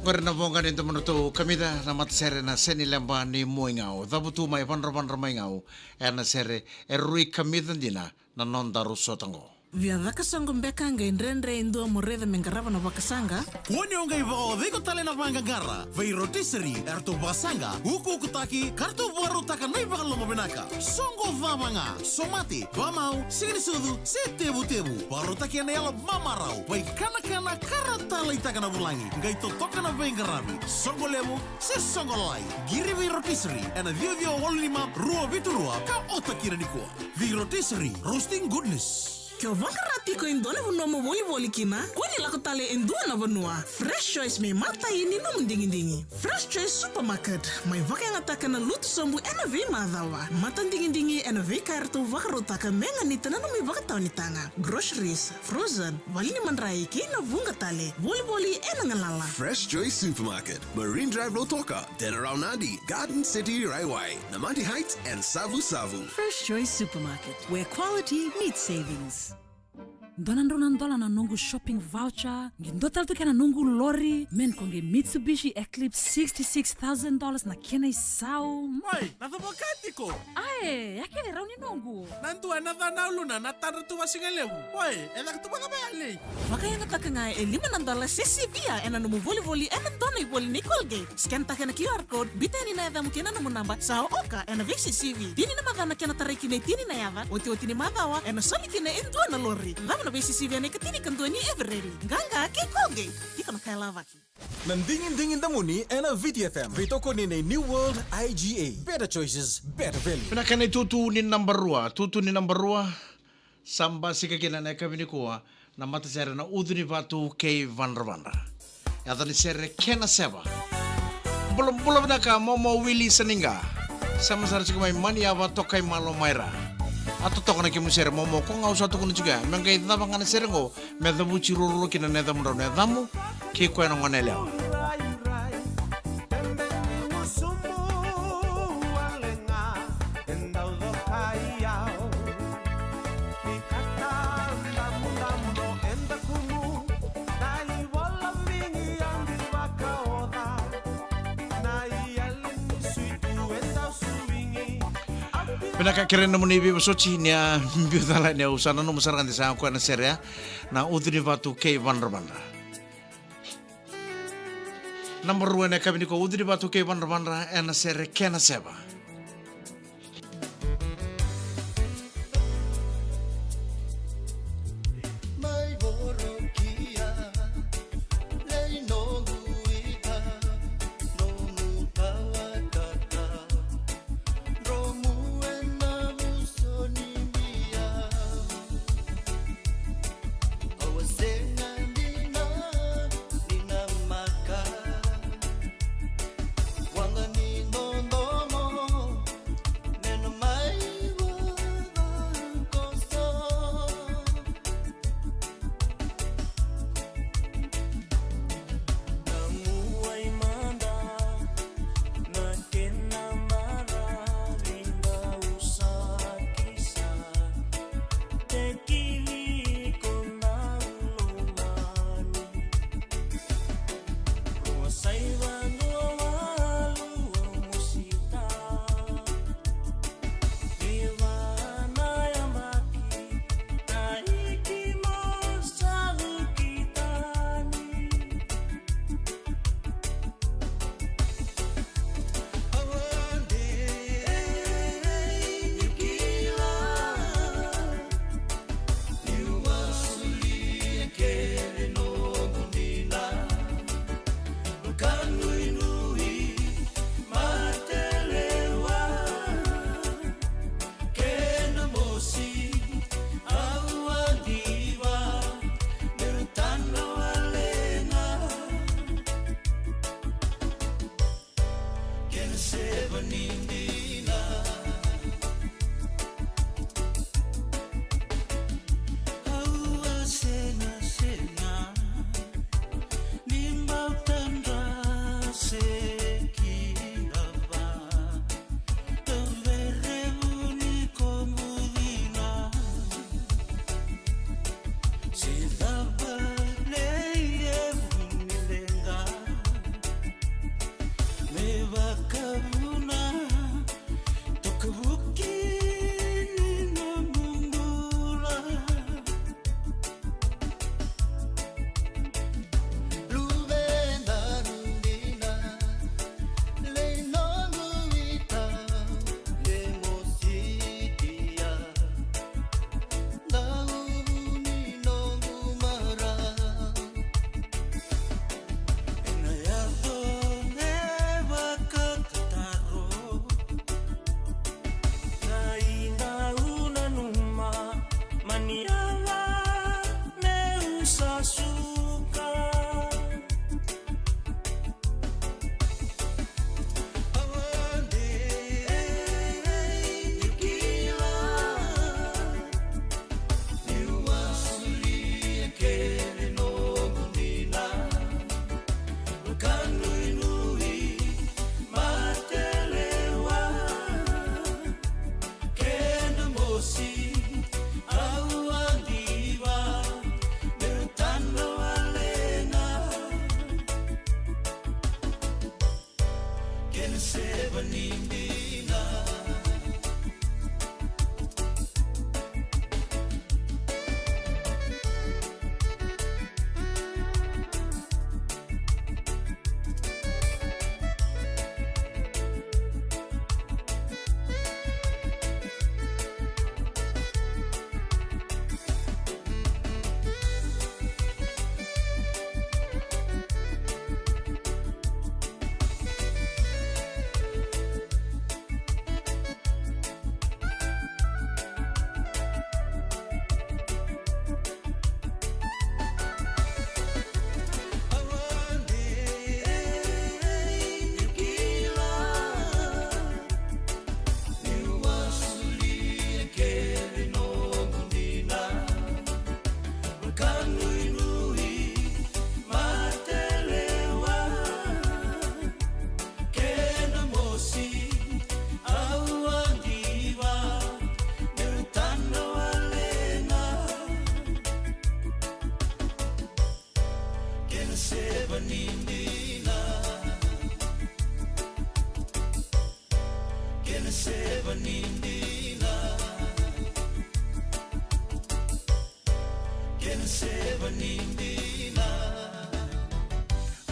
Qori na voqa ni domodratou kamica na matasere na Seni Leba ni Muaigau. Cavutu mai Vadravadra mai Gau ena sere e rui kamica dina na nodaru sota qo. Via caka soqo beka qai dredre e dua mo raica me qarava na vakasaqa. Kua ni o qai vakaocaiko tale na vaqaqara. Vei Rotisserie eratou vakasaqa, ukuukutaki ka ratou vakarautaka na ivakalomavinaka. Soqo cava ga, somate, vakamau, siganisucu se tevutevu. Vakarautaki ena yalo mamarau, vaikanakana ka ra taleitaka na vulagi. Qai totoka na veiqaravi, soqo levu se soqo lalai. Qiri vei Rotisserie ena ciwa ciwa walu lima rua vitu rua ka ota kina nikua. Vei Rotisserie, roasting goodness. Ke o vaqara tiko e dua na vanua mo volivoli kina, kua ni lako tale e dua na vanua. Fresh Choice me matai ni nomu digidigi. Fresh Choice Supermarket, mai vakayagataka na lutu sobu ena veimacawa. Matadigidigi ena veika eratou vakarautaka me ganita na nomu ivakatawa ni taga. Groceries, frozen, vale ni madrai kei na vuqa tale. Volivoli ena galala. Fresh Choice Supermarket, Marine Drive Lautoka, Denarau Nadi, Garden City Raiwai, Namadi Heights and Savusavu. Fresh Choice Supermarket, where quality meets savings. Dua na drau na dola na noqu shopping voucher, qai dua tale tu kena noqu lori, me na qai Mitsubishi Eclipse sixty-six thousand dollars na kena isau. Oi, na cava ka tiko? Ae, ya kece rau ni noqu. Na dua na ca na uluna na tadra tu vasiga levu. Oi, e caka tu vacava ya lei? Vakayagataka ga e lima na dola se sivia ena nomu volivoli ena dua na ivoli ni Colgate. Scan taka na Q R code, biuta yani na yacamu kei na nomu naba, sa oka ena veisisivi. Tini na macawa na kena tarai kina e tini na yaca, otioti ni macawa ena soli kina e dua na lori. Cava na veisisivi ena ikatini ka dua ni Eveready. Qaqa kei Colgate, tiko na ka e lavaki. Na digidigi damuni ena Viti F M. Veitokoni nei New World I G A. Better choices, better value. Vinaka na itutu ni naba rua, tutu ni naba rua. Sa basika kina na yakavi nikua na matasere na Ucu ni Vatu kei Vadravadra. Yaco ni sere Kena Seva. Bulabula vinaka Momo Wili Saniqa. Sema sara tiko mai Maniyava, Tokaimalo mai Ra. A totoka na kemu sere Momo, ko ga au sa tukuna tiko ya, me qai cava ga na sere qo, me cavuti ruarua kina na yacamudrau na yacamu kei koya na gone yalewa. Vinaka, kerei na nomuni veivosoti ni a biu cala ni au sa nanuma sara ga ni sa koya na sere ya, na Ucu ni Vatu kei Vadravadra. Naba rua ena yakavi nikua, Ucu ni Vatu kei Vadravadra ena sere Kena Seva.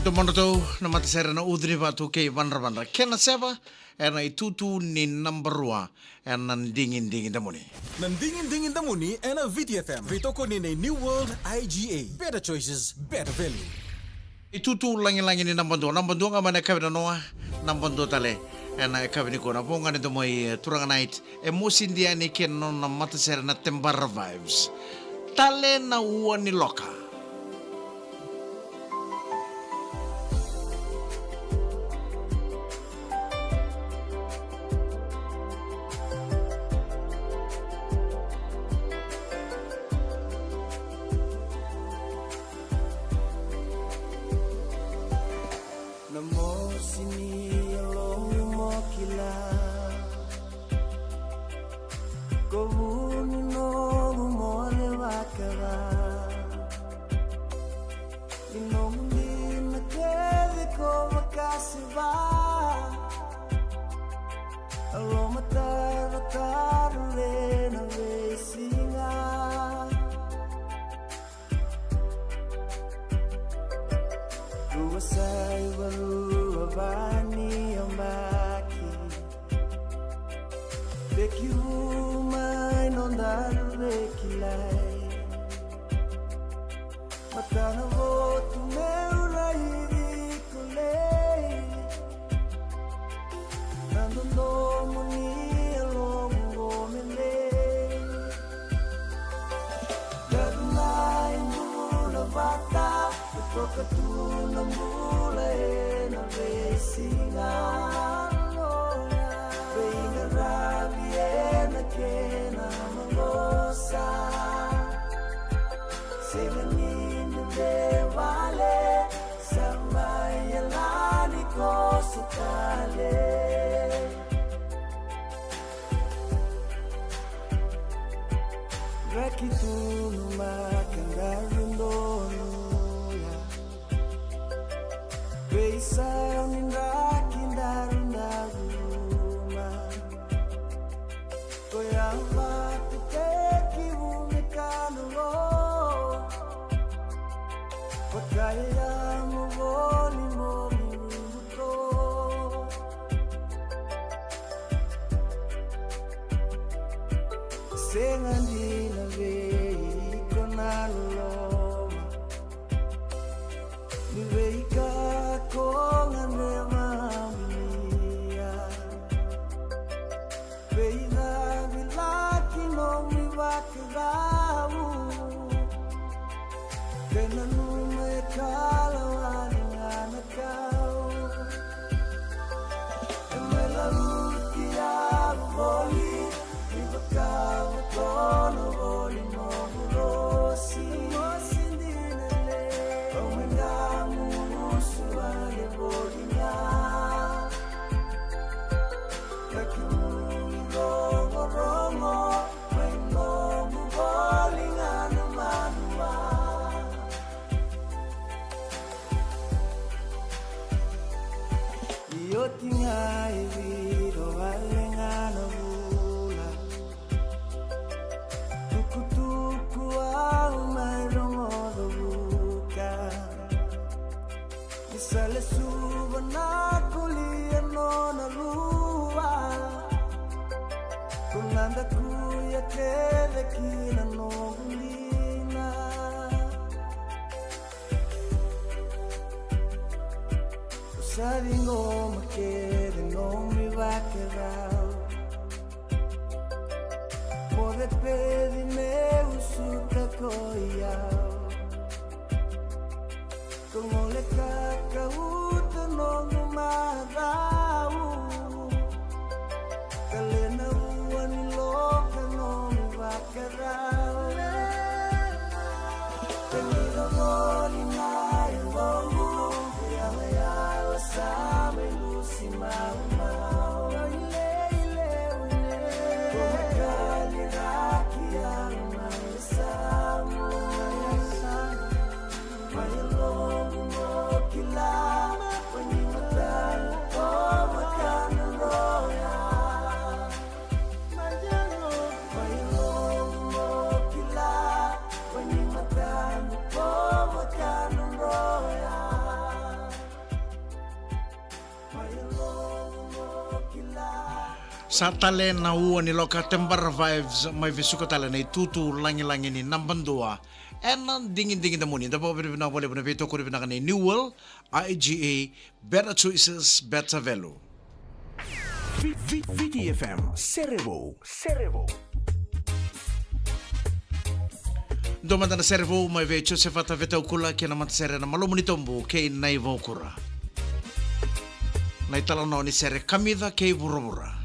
Domodratou na matasere na Ucu ni Vatu kei Vadravadra. Kena seva ena itutu ni naba rua ena Digidigi Damuni. Na Digidigi Damuni ena Viti F M. Veitokoni nei New World I G A. Better choices, better value. Itutu lagilagi ni naba dua, naba dua ga mai na yakavi nanoa, naba dua tale ena yakavi nikua. Na voqa ni domo i, e, Turaga Night, e Mosi Diani kei na nona matasere na Tebara Vibes. Tale na ua ni loka. Na mosi ni yalomu mo kila. Ko vu ni noqu moce vakacava. Ni noqu dina kece ko vakaseva. A lomatarotaro ena veisiga. Rua saiva rua va ni yabaki. Veki vu mai nodaru veikilai. Matana votu meu raici kolei. Na dodomo ni yaloqu qo me lei. Daru na bula vata, toka tu na bula ena veisiga. Veiqaravi ena kena maqosa. Sega ni dede vale, sa mai yalani koso tale. Draki tu na maka daru donu ya. Veisau ni draki daru daru ma. Koya vata kei ki vumi kanu o. Vakaya mo voli mo mi ruko. Sega ni na vei iko na loloma. Ni veika ko gadreva au ni ya. Veicavilaki nomu ivakarau. Kei nanuma e kala wale ga na kau. E mai lauti au voli. Ni vakavotona voli noqu rosi. Rosi dina le. Au mai gamu usu vale voli ga. Ka kemuni rogorogo, mai noqu voli ga na manua. Ni oti ga e vica wale ga na vula. Tukutuku au mai rogoca vuka. Ni sa lesuva na kulia nona rua. Ko na dakuya kece kina noqu dina. Ko sa ciqoma kece nomu ivakarau. Mo cepeci meu suka ko i au. Ko gole kakauta noqu macau. Ka le na ua ni loka nomu vakarau. Ka ni na voli na yaloqu. Yalayala sa mai lusi maumau. Ko mai kaliraki au mai samu. Mai yaloqu mo kila. Tatale na ua ni loka, Tebara Vibes, mai vesuka tale na itutu lagilagi ni naba dua ena digidigi damuni. Da vakavinavinaka vakalevu na veitokoni vinaka nei New World, I G A, Better Choices, Better Value. V-, V-, V T F M, Serevou, Serevou. Dua mada na sere vou mai vei Joseph Vata Vetaukula kei na matasere na Malumu ni Tobu kei Nai Vaukura. Na italanoa ni sere Kamica kei Vuravura.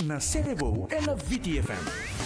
Na sere vou ena Viti F M.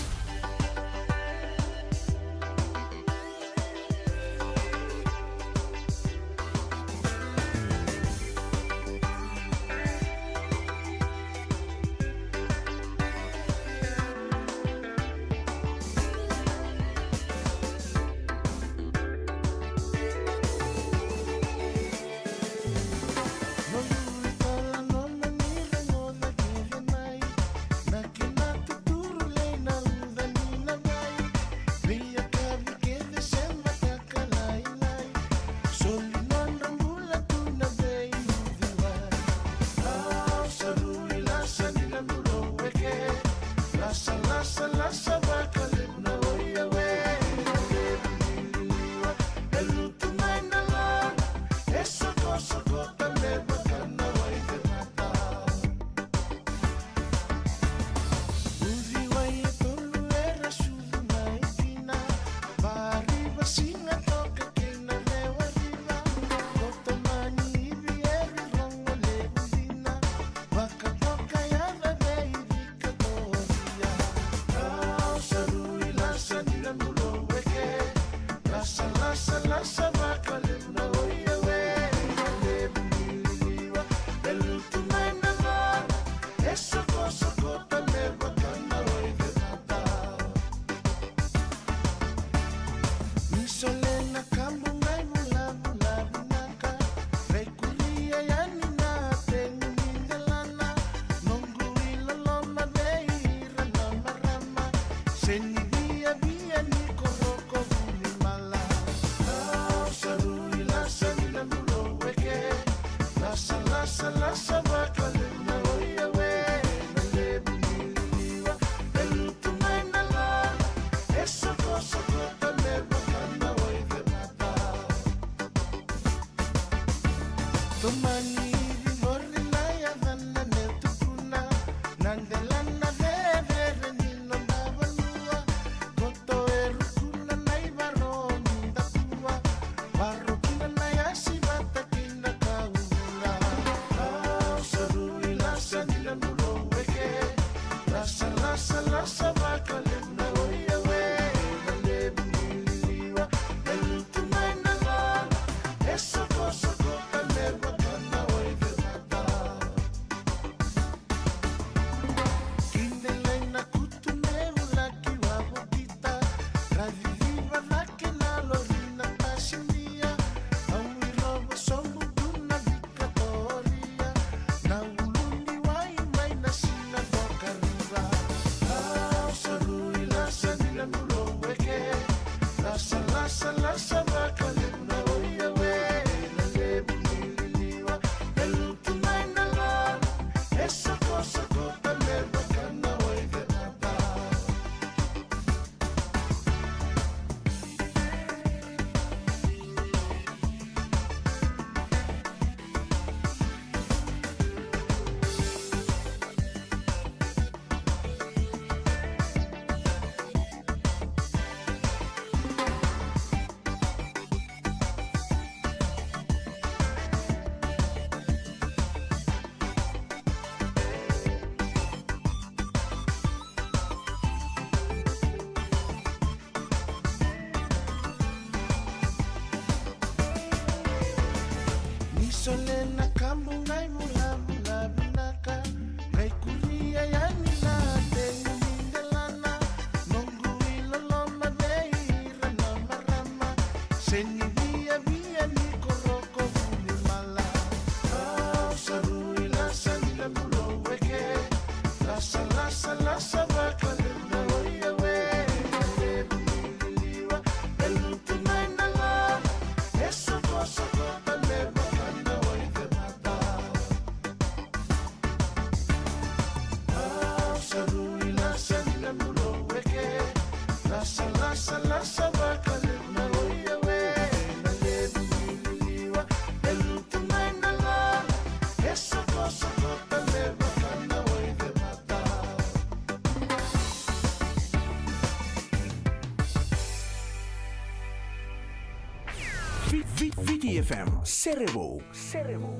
Viti F M, sere vou. Sere vou.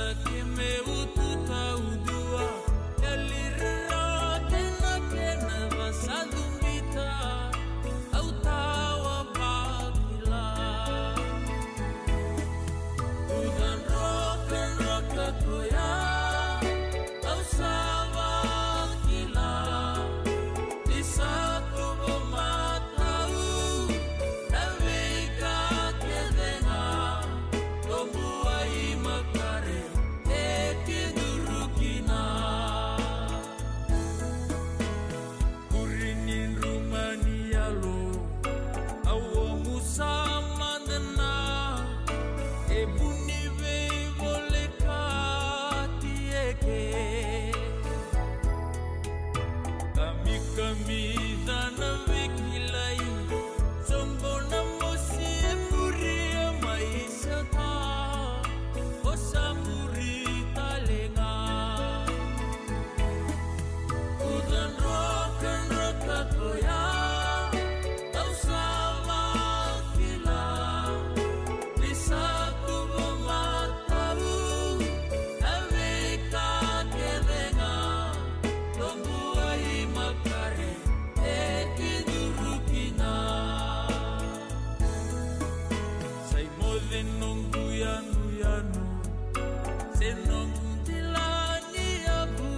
Ke me utu taudua, e lirara kena kena vasa dubita, au tawa vakila. Uca drokadroka koya, au sa vakila. Ni sa tubu matau na veika kece ga, noqu wai makare e kiduru kina. Kuri ni druma ni yalo, au omu sa madana, e vu ni veivolekati eke. Kamikamica na veikilai, sobo na mosi e muria mai sata, o sa muri tale ga. Uca drokadroka koya, au sa vakila. Ni sa tubu matau na veika kece ga, noqu wai makare e kiduru kina. Sa imoce noqu yanuyanu, se noqu dila ni yavu,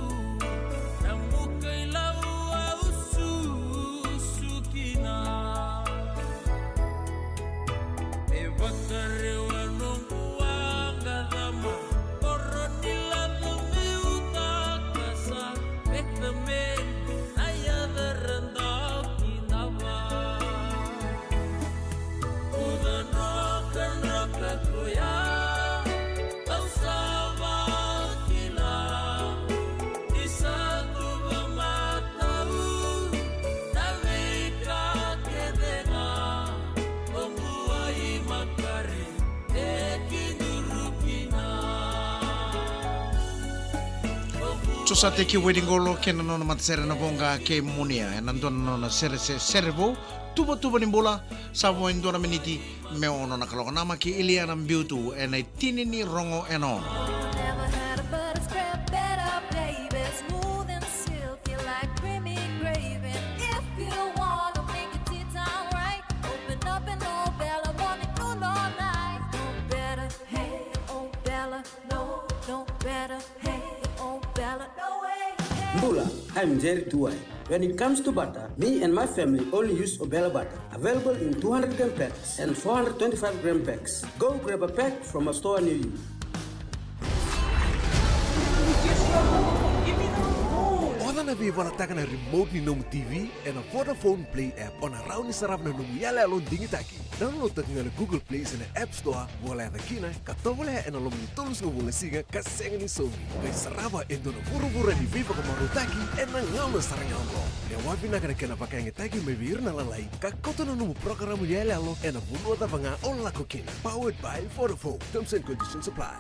na muka i lau au susu kina. E vakarewa noqu waqacama, koro ni laco meu takasa, me tameni na yaca ra dau kidava. Uca drokadroka koya, au sa vakila. Ni sa tubu matau na veika kece ga, noqu wai makare e kiduru kina. Josate Kiwediqolo kei na nona matasere na Voqa kei Munia, ena dua na nona sere, se-, sere vou, Tuvatuva ni Bula. Sa vo e dua na miniti me ono na kaloko. Namaki Iliana Biutu ena itini ni rogo ena ono. Never had a butter scrap better, baby. Smooth and silky like creamy gravy. If you wanna make it tea time right, open up an Old Bella morning, noon or night. No better, hey, Old Bella, no, no better, hey, Old Bella, no way, hey. Bula, I'm Jerry Tuwai. When it comes to butter, me and my family only use Obela butter. Available in two hundred gram packs and four hundred twenty-five gram packs. Go grab a pack from a store near you. Oca na veivalataka na remote ni nomu T V ena Vodafone Play app, o na rawa ni sarava na nomu iyaloyalo digitaki. Download-taka ga na Google Play se na App Store, voleka kina, ka tovolea ena loma ni tolusagavulu na siga ka sega ni saumi. Qai sarava e dua na vuravura ni veivakamarautaki ena gauna sara ga oqo. Lewa vinaka na kena vakayagataki mai vei ira na lalai, ka kauta na nomu parokaramu iyaloyalo ena vanua cava ga o lako kina. Powered by Vodafone. Terms and conditions apply.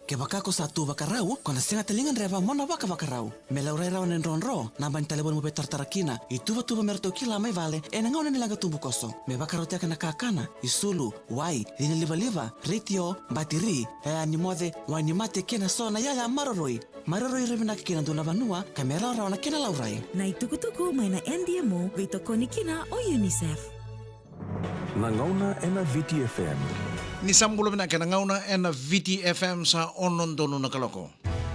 Kevaka ko sa tu vakarau, ko na sega tale ni gadreva mo na vakavakarau. Me laurai rawa na idrodro, naba ni talevoni mo veitaratara kina, ituvatuva me ratou kila mai vale ena gauna ni leqa tubukoso. Me vakarautaka na kakana, isulu, wai, cina livaliva, retio, batiri, yaya ni moce, wai ni mate kei na so na yaya maroroi. Maroroi ira vinaka kina dua na vanua ka me rawarawa na kena laurai. Na itukutuku mai na N D M O, veitokoni kina o UNICEF. Na gauna ena V T F M. Ni sa bula vinaka, na gauna ena V T F M, sa ono donu na kaloko.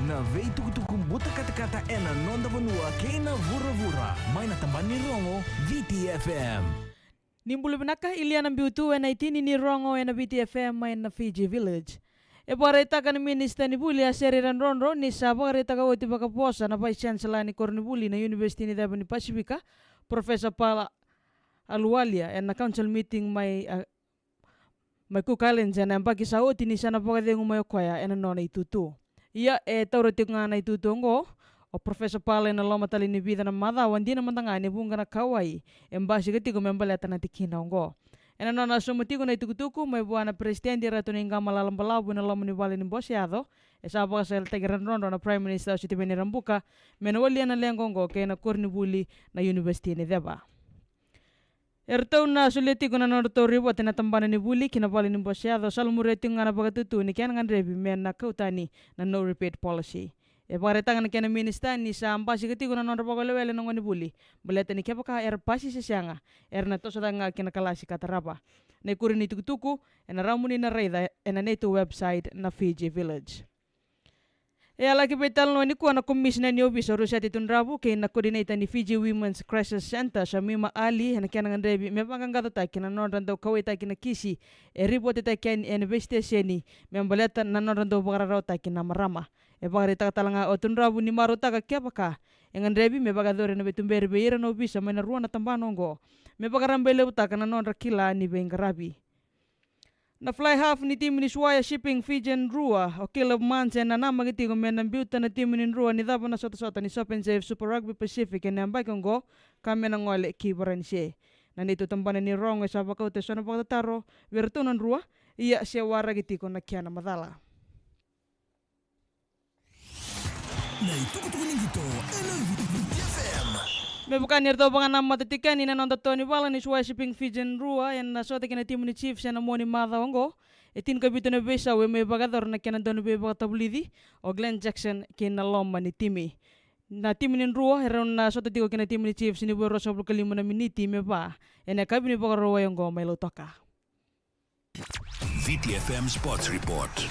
Na veitukutuku buta katakata ena noda vanua kei na vuravura, mai na tabana ni rogo V T F M. Ni bula vinaka, Iliana Biutu ena itini ni rogo ena V T F M mai na Fiji Village. E vakaraitaka na minisita ni vuli, Aseri Radrodro, ni sa vakaraitaka oti vakavosa na Vice Chancellor ni koronivuli na University ni Ceva ni Pasifika, Professor Paul Ahluwalia, ena council meeting mai, a, mai Cook Islands ena yabaki sa oti, ni sa na vakacegu mai o koya ena nona itutu. Ia, e taura tiko ga na itutu oqo o Professor Paul ena loma tale ni vica na macawa, dina mada ga ni vuqa na kauwai e basika tiko me baleta na tikina oqo. Ena nona sauma tiko na itukutuku mai vua na Peresitedi Ratu Naiqama Lalabalavu ena loma ni vale ni bose yaco, e sa vakasalataki Radrodro na Prime Minister o Sitiveni Rabuka me na walia na leqa oqo kei na koronivuli na University ni Ceva. Eratou na solia tiko na nodratou ripote na tabana ni vuli ki na vale ni bose yaco, salamuria tiko ga na vakatutu ni kena gadrevi me na kau tani na no repeat policy. E vakaraitaka na kena minisita ni sa basika tiko na nodra vakawelewele na gonevuli, baleta ni kevaka era pasi se sega, era na toso cake ga ki na kalasi ka tarava. Na ikuri ni tukutuku ena rawa mo ni na raica ena neitou website na Fiji Village. E a laki veitalanoa nikua na komisina ni ovisa o Rusete Tudravu kei na coordinator ni Fiji Women's Crisis Centre, Shamima Ali, ena kena gadrevi me vaqaqacotaki na nodra dau kauwaitaki na kisi e ripotetaki yani ena veisiteseni me baleta na nodra dau vakararawataki na marama. E vakaraitaka tale ga o Tudravu ni marautaka kevaka e gadrevi me vakayacori na veituberi vei ira na ovisa mai na rua na tabana oqo, me vakarabailevutaka na nodra kila ni veiqaravi. Na fly half ni timi ni Swire Shipping Fijian Drua, o Caleb Munson, e nanamaki tiko me na biuta na timi ni Drua ni cava na sotasota ni Sopen Save Super Rugby Pacific ena yabaki oqo, ka me na gole ki Varanise. Na neitou tabana ni rogo e sa vakauta eso na vakatataro vei iratou na Drua, ia se waraki tiko na kena macala. Na itukutuku ni qito ena Viti F M. Me vaka ni ratou vakanamata tiko yani na noda toni vala ni Swire Shipping Fijian Drua ena sota kei na timi ni Chiefs ena mua ni macawa oqo, e tinikavitu na veisau e mai vakayacora na kena dau ni veivakatavulici o Glenn Jackson ki na loma ni timi. Na timi ni Drua erau na sota tiko kei na timi ni Chiefs ni vo e ruasagavulu ka lima na miniti me va ena yakavi ni Vakarauwai oqo mai Lautoka. Viti F M Sports Report.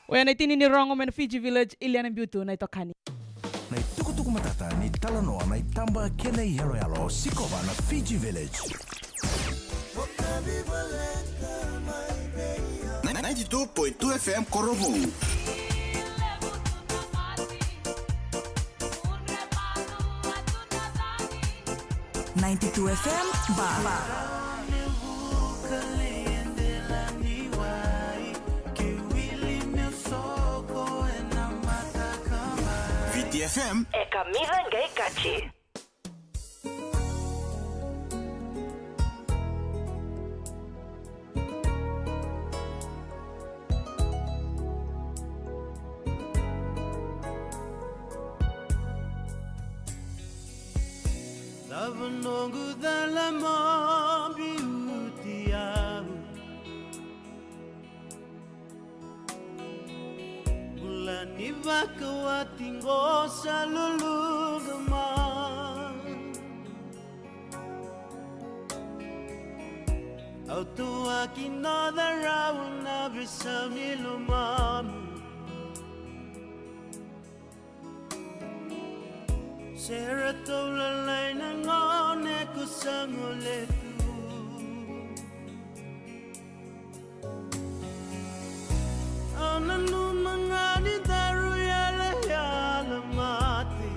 Oya na itini ni rogo mai na Fiji Village, Iliana Biutu na itokani. Na itukutuku matata ni talanoa, na itaba kei na iyaloyalo, sikova na Fiji Village. Ninety-two point two F M Korovou. Ninety-two F M Ba. Viti F M. E kamica qai kaci. Cava noqu cala mo biuti au? Bula ni vakawati qo sa luluqa mai. Au tuaki noda rau na veisau ni lomamu. Se ratou lalai na gone ko sa gole tu. Au nanuma ga ni daru yalayala mate.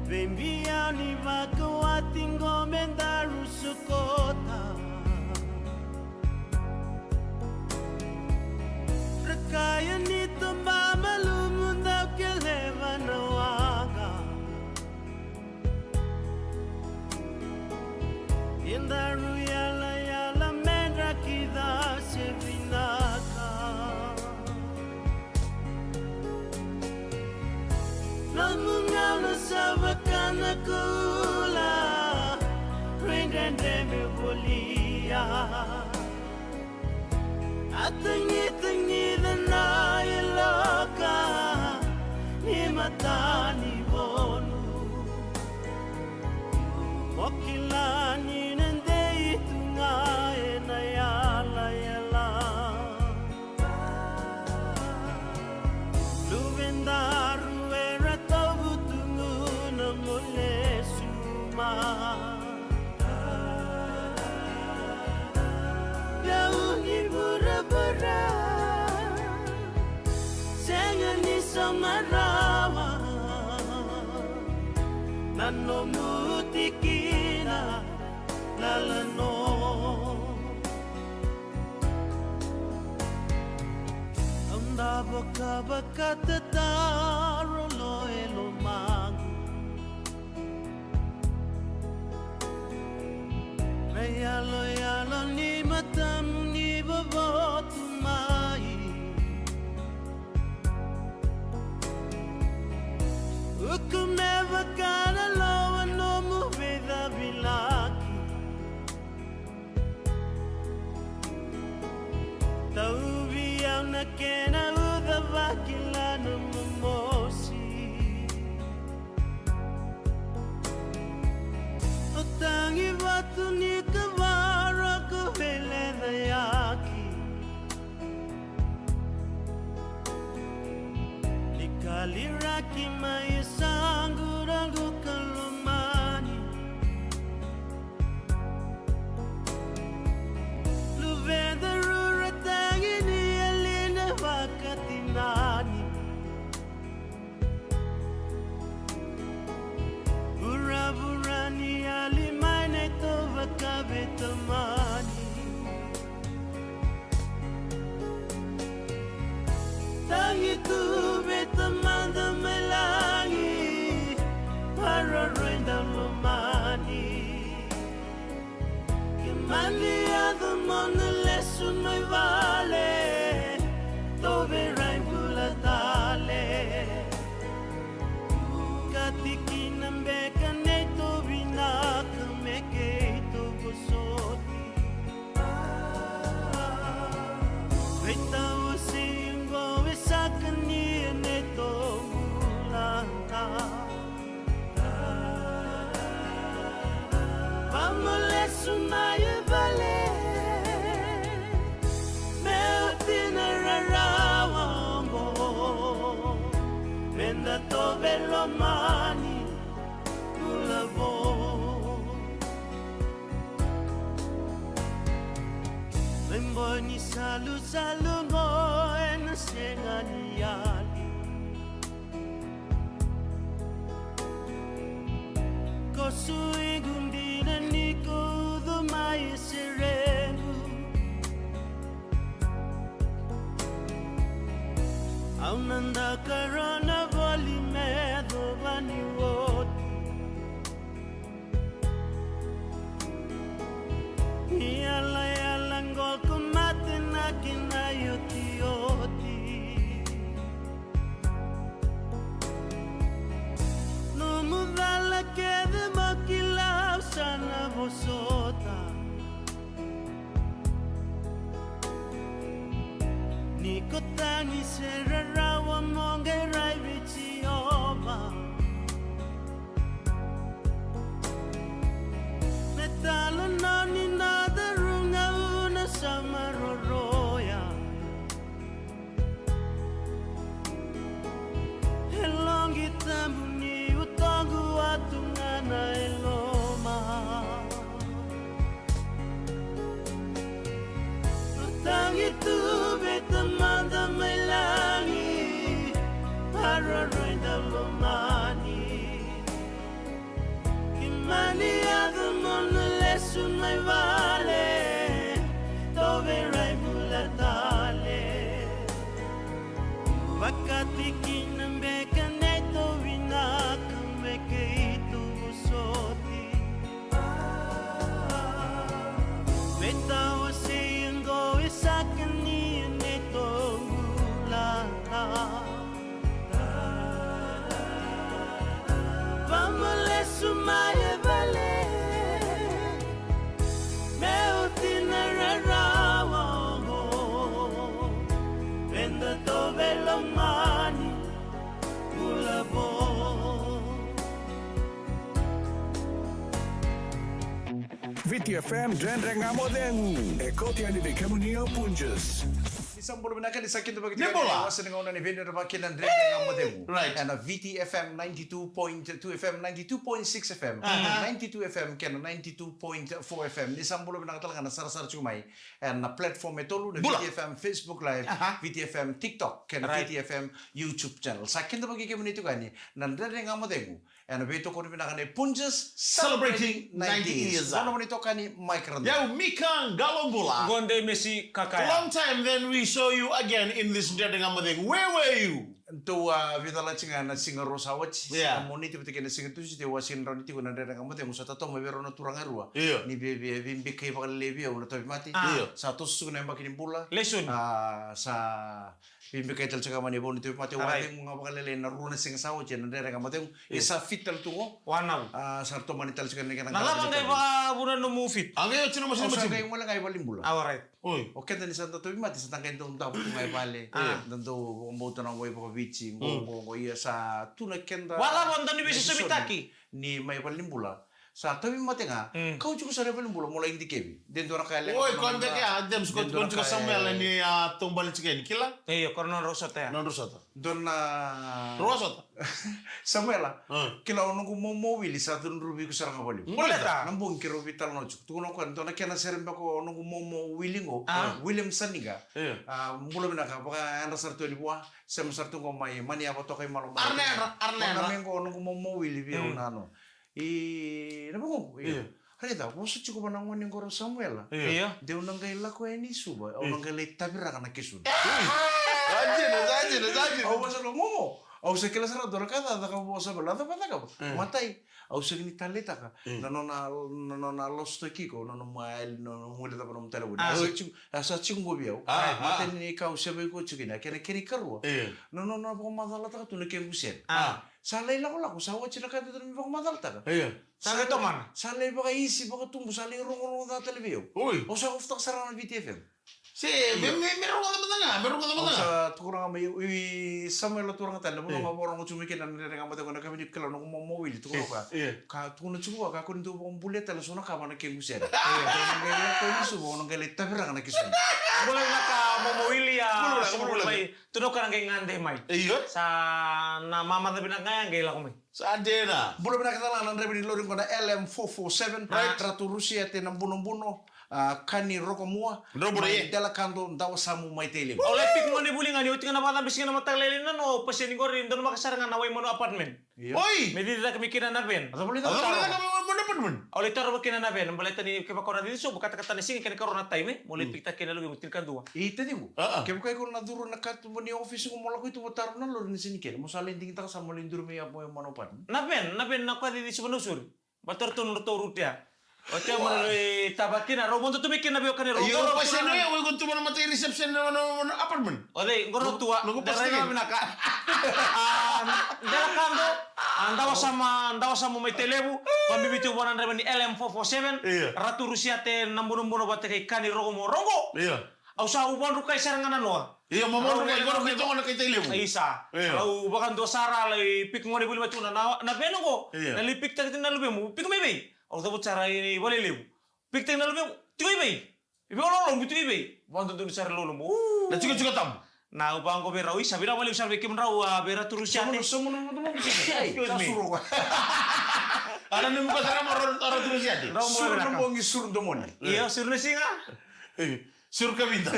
Veibiau ni vakawati qo me daru sukota. Ra kaya ni toba malumu dau keleva na waqa. Ni daru yalayala me dra kida se vinaka. Nomu gauna sa vaka na kula, rui dredre me volia. A tagitagica na yaloka ni matanivonu. Mo kila ni na dei tu ga ena yalayala. Luvedaru era tauvutugu na mo lesu mai. Lewe ni vuravura, sega ni sauma rawa na nomu tikina lala no. Au dau vakavakatataro lo e lomaqu. Na yaloyalo ni matamu ni vovo tu mai. Uku me Vakanaloa nomu veicavilaki. Tauvi au na kena uca, vakila na momosi. O tagi vatu ni kavara ko veilecayaki. Ni kaliraki mai e saquragu ka lomani. Luveda rura tagi ni yalina vakatinani. Vuravura ni yali mai na ito vakaveitamani. Tagi tu vei Tamada mai lagi, maroroi dau lomani. Ke mani yaco mo na lesu mai vale, tou veirai bula tale. Kati kina beka neitou vinaka me keitou vosoti. Veitawasei oqo e sa kania neitou bula. Vamo lesu mai e vale, me oti na rarawa oqo, me da tou veilomani, bula vou. Me boi ni salusalu oqo ena sega ni yali. Ko suiqu dina ni ko ucu mai e serequ. Au na dakarona voli me yacova ni oti. Ni yalayala oqo ko mate na kena iotioti. Nomu cala kece mo kila au sa na vosota. Ni ko tagi se rarawa mo qai rai vei Jiova. Me talanoa ni noda ruga au na sa maroroya. E loqi tabu ni utoqu a tu ga na yaloma. Tagi tu vei Tamada mai lagi, maroroi dau lomani. Ke mani yaco mo na lesu mai vale, tou veirai bula tale. Vakatikina beka neitou vinaka me keitou vosoti. Veitawasei oqo e sa kania neitou bula. Vamo lesu mai e vale, me oti na rarawa oqo, me da tou veilomani, bula vou. Viti F M, Dredre Ga Mo Cegu. E kauti yani vei kemuni o Punjas. Ni sa bula vinaka, ni sa kidavaki tiko. Ni bula. Wasa ni gauna ni veidredrevaki na Dredre Ga Mo Cegu. Right. Ena Viti F M ninety-two point two F M, ninety-two point six F M, aha, ninety-two F M kei na ninety-two point four F M. Ni sa bula vinaka tale ga na sarasara tiko mai ena platform e tolu, na bula. Viti F M Facebook Live, aha, Viti F M TikTok, kei na, right, Viti F M YouTube channel. Sa kidavaki kemuni tiko yani na Dredre Ga Mo Cegu. Ena veitokoni vinaka nei Punjas, celebrating ninety years. Qo na nomuni itokani Mike Randa. Yau Mika Qalobula. Qo Dei Mesi Kakaya. Long time then we saw you again in this Dredre Ga Mo Cegu. Where were you? Tou a veicalati ga na siga rua sa oti. Yeah. Siga Moniti vata kei na siga Tusiti, tou a sega ni rawa ni tiko ena Dredre Ga Mo Cegu, sa tatoma vei rau na turaga e rua. Io. Ni via, via veibikei vakalailai vei au na tauvimate. Ah. Io. Sa toso tiko na yabaki ni bula. Lesoni. Ah, sa Veibikai tale tiko ga mai na ivau ni tauvimate. Alright. Au a cegu ga vakalailai na rua na siga sa oti ena Dredre Ga Mo Cegu. E sa fit tale tu qo. Wanavu. A, sa tomani tale tiko ga na kena. Na cava qai vakavuna nomu fit? A qai oti na masu. Au sa qai gole ga i valenibula. Alright. Oi. O keda ni sa da tauvimate, sa da qai dau davo tu ga i vale. Ah. Da dau vakabauta na wai vakaviti, qo, qo, qo, ia sa tu na keda. Wala vou da ni veisosovitaki. Ni mai valenibula. Sa tauvimate ga. Mm. Kau tiko sara i valenibula mo lai dikevi. De dua na ka e leqa. Oi, ko beka ya, James, ko tiko Samuela ni a taubale tiko yani, kila? Io, ko na nodrau sota ya. Nodrau sota. Dua na. Rua sota. Samuela. Mm. Kila o noqu momo wili sa cudruvi iko sara ga valevu. Baleta? Na bogi keirau veitalanoa tiko. Tukuna o koya, dua na kena sere beka o noqu momo wili qo. Ah. William Saniga. Io. A, bula vinaka, vakayadra sara tu yani vua. Sema sara tu qo mai, mani yava toka i malo mai. Arnera, arnera. Mai qo o noqu momo wili vei au na no. I, na vanguqu, io. Io. Raica, vosa tiko vua na gone qori o Samuela. Io. Io. De au na qai lako yani i Suva, au na qai lai taviraka na kesuni. Ui. Sa dina, sa dina, sa dina. Au vosa lo momo. Au sa kila sara dua na ka ca, caka vua o Samuela, caka, caka. Mm. Matai, au sega ni taleitaka. Mm. Na nona, na nona loso tiko, na nona mai, na nona muli cava na nona talevoni. Ah. A sa tiko, a sa tiko qo vei au. Ah, ah. Matai ni ka au se vei ko tiko kina, kena, kena ikarua. Io. Na nona vakamacalataka tu na kequ sere. Ah. Sa lai lakolako, sa oti na ka e dodonu me vakamacalataka. Io. Sa lai tomana. Sa lai vakaisi, vakatubu, sa lai rogorogo ca tale vei au. Oi. Au sa ofutaka sara na V T F M. Se, me, me, me rogoca mada ga, me rogoca mada ga. Au sa tukuna ga mai, i Samuela turaga tale, na vanua ga vakarogo tu mai kina na Dredre Ga Mo Cegu ena yakavi nikua, na noqu momo wili, tukuna ga. Io. Ka tukuna tiko vua, kakua ni dau vakabulia tale so na ka va na kequ sere. Io. Au na qai lako i Suva, au na qai lai taviraka na kesuni. Bula vinaka momo wili ya. Bula vinaka, bula vinaka. Tukuna o koya na qai gade mai. Io. Sa na mamaca vinaka ga ya qai lako mai. Sa dina. Bula vinaka tale ga na draiva ni lori qo na L M four four seven. Right. Ratu Rusiate Nabunobuno, a, Kani Rokomua. Drobore. Mai Delakado, Dawasamu, mai Tailevu. Au lai pick gone vuli ga ni oti ga na vakacabe siga na mataka lailai na no, au paseni qori, donumaka sara ga na Waimanu apartment. Io. Oi! Me cici cake mai kina na van. A cava lai caka? A cava lai caka Waimanu apartment? Au lai tarova kina na van, baleta ni kevaka o na cici sobu, katakata na siga kei na ikarua na time, mo lai pick taki kina na luvemu, tinikadua. I taciqu. A, a. Kevaka iko na curu na katuba ni office qo mo lako i tuba taro na lori ni sini kele. Mo sa lai digitaka sa mo lai duri mai ya mo e mano pati. Na ven, na ven na kwa cici suva na usuri. Baleta ratou na ratou rutia. O te mo na lai tava kina, rau vodo tu mai kina vei o kani rau. Io, rau pa seno ya, o iko tuba na matai reception na, na, na apartment. O cei, qo rau tua, da rai na vinaka. A, Delakado, a, Dawasama, Dawasama mai Tailevu, vakabibi tu vua na draiva ni L M four four seven, io. Ratu Rusiate Nabunobuno vata kei Kani Rokomua. Io. Au sa, au vadrukai sara ga na noa. Io, mo vadrukai, au vadrukai toka na kai Tailevu. Isa. Io. Au vakadua sara lai pick gone vuli mai tu na, na, na veni qo. Io. Na lai pick taki na luvemu. Pick mai vei? Au cavuta sara i Valelevu. Pick taki na luvemu. Tiko i vei? I vei o lolomu, tiko i vei? Vadodonu sara lolomu. Uu. Na tikotiko tabu. Na au vaqo vei rau, isa, vinaka vakalevu sara vei kemudrau, a, vei Ratu Rusiate. Somu na, somu na, somu na, somu na. Excuse me. Sa suru. Ana ni muka sara mo Ratu Rusiate. Suru na bogi, suru domoni. Io, suru na siga. Io. Suru kavida.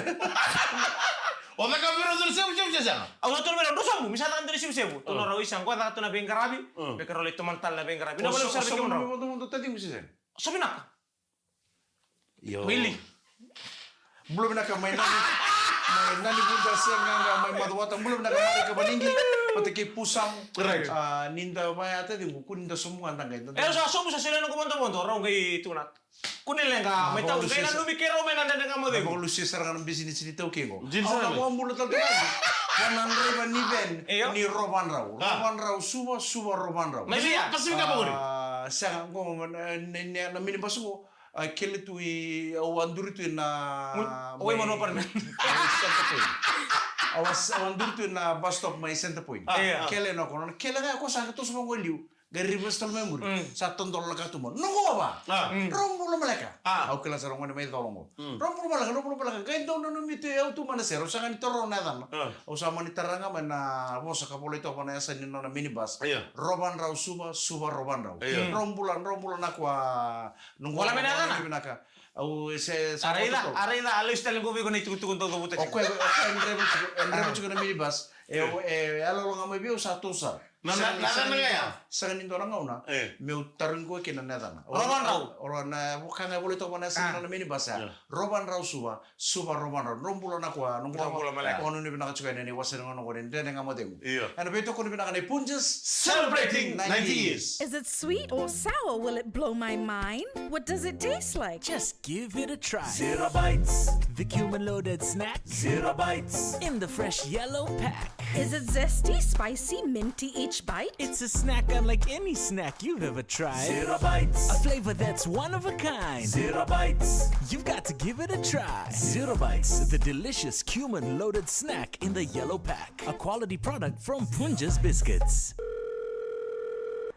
O caka vei rau dua na sevusevu se sega? Au sa tukuna vei rau, drau sobu, mi sa caka dua na sevusevu. Tukuna rau, isa, qo caka tu na veiqaravi. Mm. Me keirau lai tomana tale na veiqaravi. Vinaka vakalevu sara vei kemudrau. O sobu na vodovodo taciqu se sega? Sa vinaka. Io. Wili. Bula vinaka mai Nani. Mai Nani Vuda, Seaqaqa, mai Macuata. Bula vinaka mai Kavanigi. Vata kei Pusamu. Right. A, ni da vaya taciqu, kua ni da sobu ga da qai. E, sa sobu sa sele na noqu vodovodo, rau qai tukuna. Kua ni leqa, mai tau, qai nanumi keirau mai na Dredre Ga Mo Cegu. Vakalusia sara ga na bisinisi ni taukei qo. Au na vakabula tale tu ga. Vua na draiva ni van, io, ni Rovadrau. A. Rovadrau Suva, Suva Rovadrau. Mai via? Pasifika qori. A, sega, qo, na, na, na, na minibus qo, a, kele tu i, au a duri tu i na, o Waimanu apartment. Center Point. Au a, au a duri tu i na bus stop mai Center Point. A, io. Kele na kona, kele ga ko sa ka toso vaqo e liu. Qai reverse tale mai muri. Mm. Sa todolo na katuba. Noqu ava. A. Mm. Rau bula maleka. A. Au kila sara gone mai Colo qo. Mm. Rau bula maleka, rau bula maleka. Qai dau nanumi tu e au tu mai na sere. Au sa ga ni toro na yacana. A. Au sa mani tara ga mai na vosa ka volai toka na yasa ni nona minibus. Io. Rovadrau Suva, Suva Rovadrau. Io. Mm. Rau bula, rau bula na kua. Noqu ava, vinaka. Au e se, sa a raica, a raica, a lesu tale qo vei iko na itukutuku dau cavuta tiko. O koya, o koya e draiva tiko, e draiva tiko na minibus. E, e, e yaloyalo ga mai vei au sa tu sara. Na, na, na, na, na, ya. Sega ni dua na gauna. Eh. Meu tarogi koya kina na yacana. Rovadrau. O, o, na, vaka ga e volai toka vua na yasana na minibus ya. Yeah. Rovadrau Suva, Suva Rovadrau. Drau bula na kua, noqu bula maleka. Ono ni vinaka tiko ena iwase ni gauna qori, Dredre Ga Mo Cegu. Io. Ena veitokoni vinaka nei Punjas. Celebrating ninety years. Is it sweet or sour? Will it blow my mind? What does it taste like? Just give it a try. Zero Bites, the cumin loaded snack. Zero Bites. In the fresh yellow pack. Is it zesty, spicy, minty each bite? It's a snack unlike any snack you've ever tried. Zero Bites. A flavor that's one of a kind. Zero Bites. You've got to give it a try. Zero Bites, the delicious cumin loaded snack in the yellow pack. A quality product from Punjas Biscuits.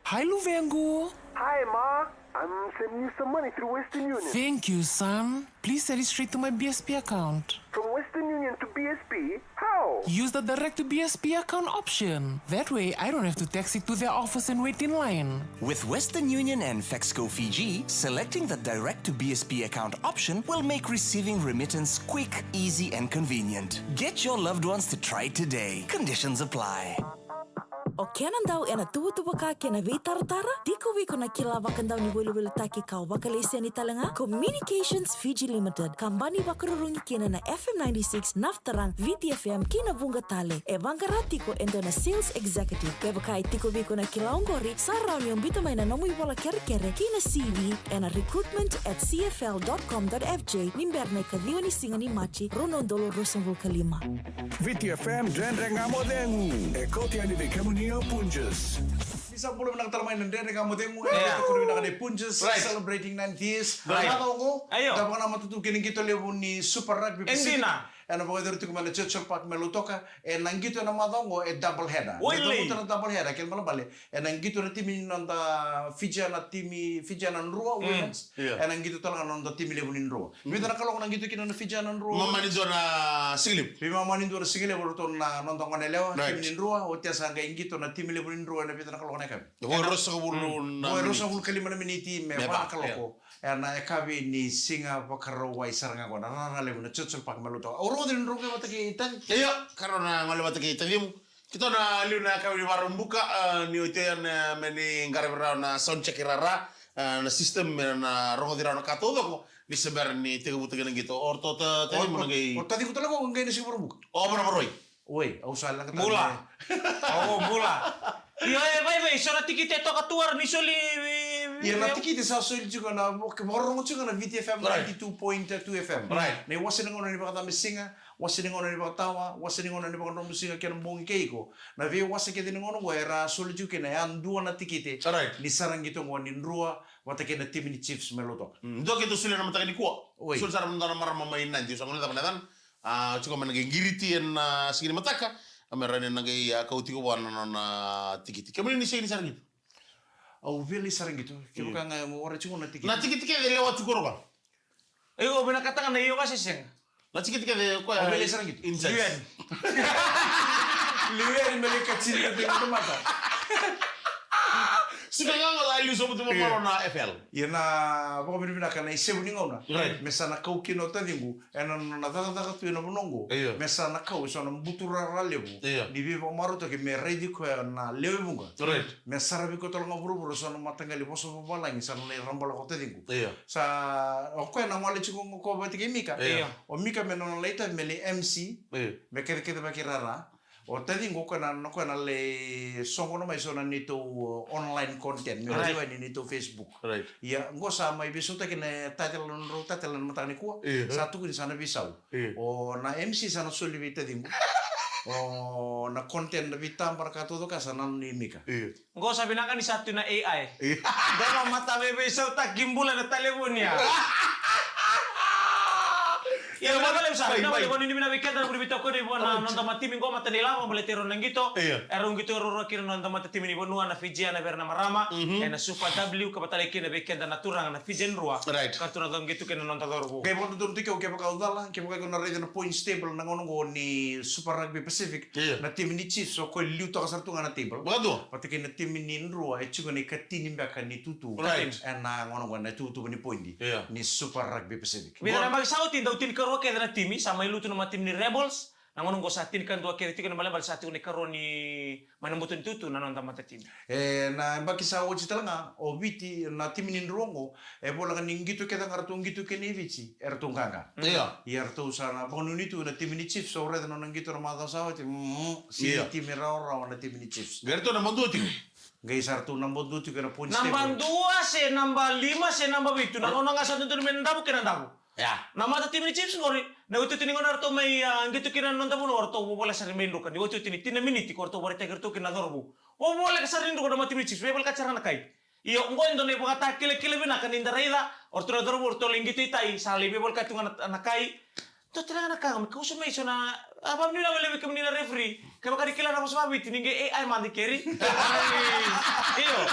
Hi, Luvengu. Hi, Ma. I'm sending you some money through Western Union. Thank you, son. Please send it straight to my B S P account. From Western Union to B S P? How? Use the direct to B S P account option. That way, I don't have to taxi to their office and wait in line. With Western Union and Fexco Fiji, selecting the direct to B S P account option will make receiving remittance quick, easy, and convenient. Get your loved ones to try today. Conditions apply. O kena dau ena tuvatuva ka kei na veitaratara, tiko vei iko na kila vakadau ni volivolitaki ka o vakalesia ni tale ga? Communications Fiji Limited, kabani vakarurugi kina na F M ninety-six, Naftarang, Viti F M kei na vuqa tale. E vaqara tiko e dua na sales executive. Kevaka e tiko vei iko na kila oqori, sa rawa ni o biuta mai na nomu ivola kerekere kei na C V ena recruitment at C F L dot com dot F J ni bera na ikaciwa ni siga ni Maji, rua na udolu ruasagavulu ka lima. Viti F M, Dredre Ga Mo Cegu. E kauti yani vei kemuni o Punjas. Ni sa bula vinaka tale mai na Dredre Ga Mo Cegu. Yeah. E tokoni vinaka nei Punjas. Right. Celebrating ninety years. Right. Na macawa oqo, io, da vakanamata tu kei na qito levu ni Super Rugby Pacific. E dina. Ena vakayacori tiko mai na Churchill Park mai Lautoka. Ena qito ena macawa oqo e double header. Oi, lei. Na double header, kena ibalebale. Ena qito na timi ni noda Fijiana, timi Fijiana Drua, mm, Women's. Yeah. Ena qito tale ga na noda timi levu ni Drua. Mm. Vica na kaloko na qito kina na Fijiana Drua. Mama ni dua na siga levu. Veimama ni dua na siga levu o ratou na noda gone yalewa, right, timi ni Drua, oti ya sa qai qito na timi levu ni Drua ena vica na kaloko na yakavi. Vo e ruasagavulu, mm, na miniti. Vo e ruasagavulu ka lima na miniti me va na kaloko. Yeah. Ena yakavi ni siga Vakarauwai sara ga qo, na rara levu na Churchill Park mai Lautoka. Au rogoci ni drau qai vata kei taci. Io, ka rau na gole vata kei tacimu. Keitou na liu na yakavi ni Vakaraubuka, a, ni oti ya na, me ni qaravi rawa na sound check rara, a, na system, me na rogoci rawa na ka taucoko, ni se bera ni tekivutaki na qito. O ratou ta, tacimu na qai. O, o taciqu tale qo qai na siga Vakaraubuka. O, Vakaraubuka. Oi, au sa leqa tale. Bula. Au bula. Io, e, vaivai, so na tikite e toka tu, era ni soli, e, e, ia na tikite sa soli tiko na, vaka-, vakarorogo tiko na Viti F M, right, ninety-two point two F M. Right. Na iwase ni gauna ni vakacabasiga, wase ni gauna ni vakatawa, wase ni gauna ni vakadromusiga kei na bogi kei iko. Na veiwase kece ni gauna qo era soli tiko kina e a dua na tikite. Right. Ni sa ra qito qo ni Drua vata kei na timi ni Chiefs mai Lautoka. Mm, dua keitou solia na mataka nikua. Oi. Soli sara mada na marama mai Nadi, au sa gone cava na yacana. A, tiko mai na qai qiriti ena, a, siga ni mataka, a, me rawa ni na qai, a, kau tiko vua na nona tikiti. Kemuni ni sega ni sara qito? Au via lai sara qito. Kevaka ga mo wara tiko na tikiti. Na tikiti kece lewa tiko roka. E, o vinakataka na io ga se sega. Na tikiti kece koya. Au via lai sara qito. Inside. Liu yani. Liu yani me lai katini na tiko mata. Sika ga ga la liu sobu tu malo na F L. Ia na vakavinavinaka na isevu ni gauna. Right. Me sa na kau kina o taciqu. Ena nona cakacaka tu ena vanua oqo. Io. Me sa na kau eso na buturara levu. Io. Ni veivakamarautaki me raici koya na lewe vuqa. Right. Me saravi koya tale ga vuravura eso na mataqali vosa vavalagi sa na lai rabala ko taciqu. Io. Sa o koya na gole tiko qo ko vata kei Mika. Io. O Mika me nona lai tavi me lai M C. Io. Me kecekecevaki rara. O taciqu o koya na, na koya na lai soqona mai so na neitou, uh, online content, me, right, veiwai ni neitou Facebook. Right. Ia, qo sa mai veisautaki na title, na nodrau title na mataka nikua. Io. Sa tukuni sa na veisau. Io. O na M C sa na soli vei taciqu. O na content na veitaba na ka taucoko sa na nona i Mika. Io. Qo sa vinaka ni sa tu na A I. Io. Dou na mata veisautaki bula na talevoni ya. Ia, vinaka vakalevu sara, vinaka vakalevu, ni vinaka vei keda na vuri veitokoni vua na noda matatimi qo, mata ni lavo, baleta e rau na qito. Io. E rau qito ruarua kina na noda matatimi ni vanua na Fijiana vei ira na marama. Mhm. Ena Super W, ka vata tale kina vei keda na turaga na Fijian Drua. Right. Ka tu na cau qito kina na noda cauravou. Qai vakadodonu tiko kevaka au cala, kevaka iko na raica na points table na gauna qo ni Super Rugby Pacific. Io. Na timi ni Chiefs, o koya e liutaka sara tu ga na table. Vakadua. Vata kei na timi ni Drua, e tiko na ikatini beka ni tutu. Right. Ena gauna qo na ituvatuva ni poidi. Io. Ni Super Rugby Pacific. Vica na yabaki sa oti, dau tinikarua kece na timi, sa mai lutu na matatimi ni Rebels, Na gauna oqo sa tinikadua kece tiko na ibalebale sa tiko na ikarua ni mai na buto ni tutu na noda matatimi. E, na yabaki sa oti tale ga, o Viti, na timi ni Drua oqo, e voleka ni qito kece ga ratou qito kina i Viti, eratou qaqa. Mm. Io. Ia ratou sa na vakanuinui tu na timi ni Chiefs, au raica na nona qito na macawa sa oti, mm, sega ni timi rawarawa na timi ni Chiefs. Qai ratou na madua tiko. Qai sa ratou naba dua tiko ena points table. Naba dua se naba lima se naba vitu, na gauna ga sa dodonu me na davo kei na davo. Ia. Na matatimi ni Chiefs qori, na iotioti ni gauna ratou mai, a, qito kina na noda vanua, o ratou vovoleka sara mai druka, ni iotioti ni tini na miniti ko ratou vakaraitaki iratou kina na cauravou. Vovoleka sara ni druka na matatimi ni Chiefs, veivolekati sara na kai. Io, oqo e dua na ivakatakilakila vinaka ni da raica, o ratou na cauravou, o ratou lai qito i tai, sa lai veivolekati tu ga na, na kai. Dua tale ga na ka, me kausa mai so na, a, vakavinavinaka vakalevu vei kemuni na referee. Kevaka ni kila na vosa vakaViti, ni qai A I mada i keri. Io.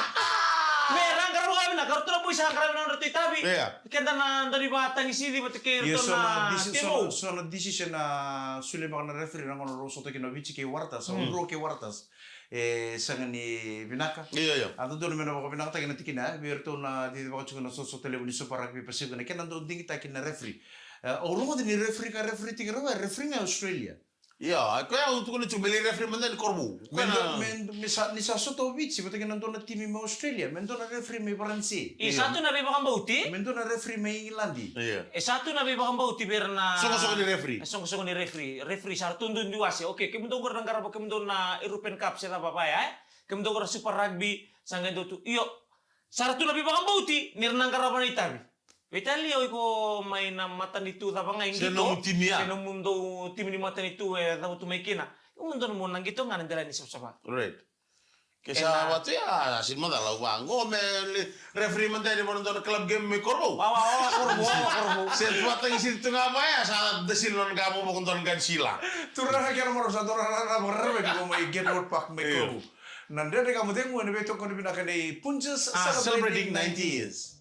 Me ra qarava ga vinaka, ratou na boys sa qarava vinaka na nodratou itavi. Ia. Keda na dau ni vakatagicigi vata kei iratou na deci-, so na, so na decision na solia vaka na referee na gauna rau sota kina o Viti kei Waratahs, mm, o Drua kei Waratahs. E sega ni vinaka. Io, io. A dodonu me na vakavinakataki na tikina, e, vei iratou na cicivaka tiko na sotasota levu ni Super Rugby Pacific, na kena dau digitaki na referee. E, au rogoca ni referee ka referee tiko rawa, e referee ga e Australia. Io, e koya au tukuna tiko me lai referee mada ni Korovou. Me do-, me do-, me sa, ni sa sota o Viti vata kei na dua na timi mai Australia, me dua na referee mai Varanise. E sa tu na veivakabauti. Me dua na referee mai Igiladi. Io. E sa tu na veivakabauti vei ira na soqosoqo ni referee. E soqosoqo ni referee. Referee sa ratou duidui wase. Okay, kemudou qori na qarava kemudou na European Cup se cava vaya, e? Kemudou qori na Super Rugby, sa qai dau tu. Io, sa ra tu na veivakabauti ni ra na qarava na itavi. Veitalia o iko mai na matanitu cava ga e qito. Se nomu timi ya. Se nomudou timi ni matanitu e cavutu mai kina. Kemudou na mo na qito ga na dela ni savasava. Right. Ke sa vatu ya, sega ni macala au vaqo me li-, referee mada ni vanua dua na club game mai Korovou. Wa, wa, wa, Korovou, wa, Korovou. Se tu vata i siri tu ga vaya, sa da sila nona ka mo vako dua na ka ni sila. Turaga kei na marama sa dua na rara vakararavi ni ko mai Gatewood Park mai Korovou. Na Dredre Ga Mo Cegu ena veitokoni vinaka nei Punjas, celebrating ninety years.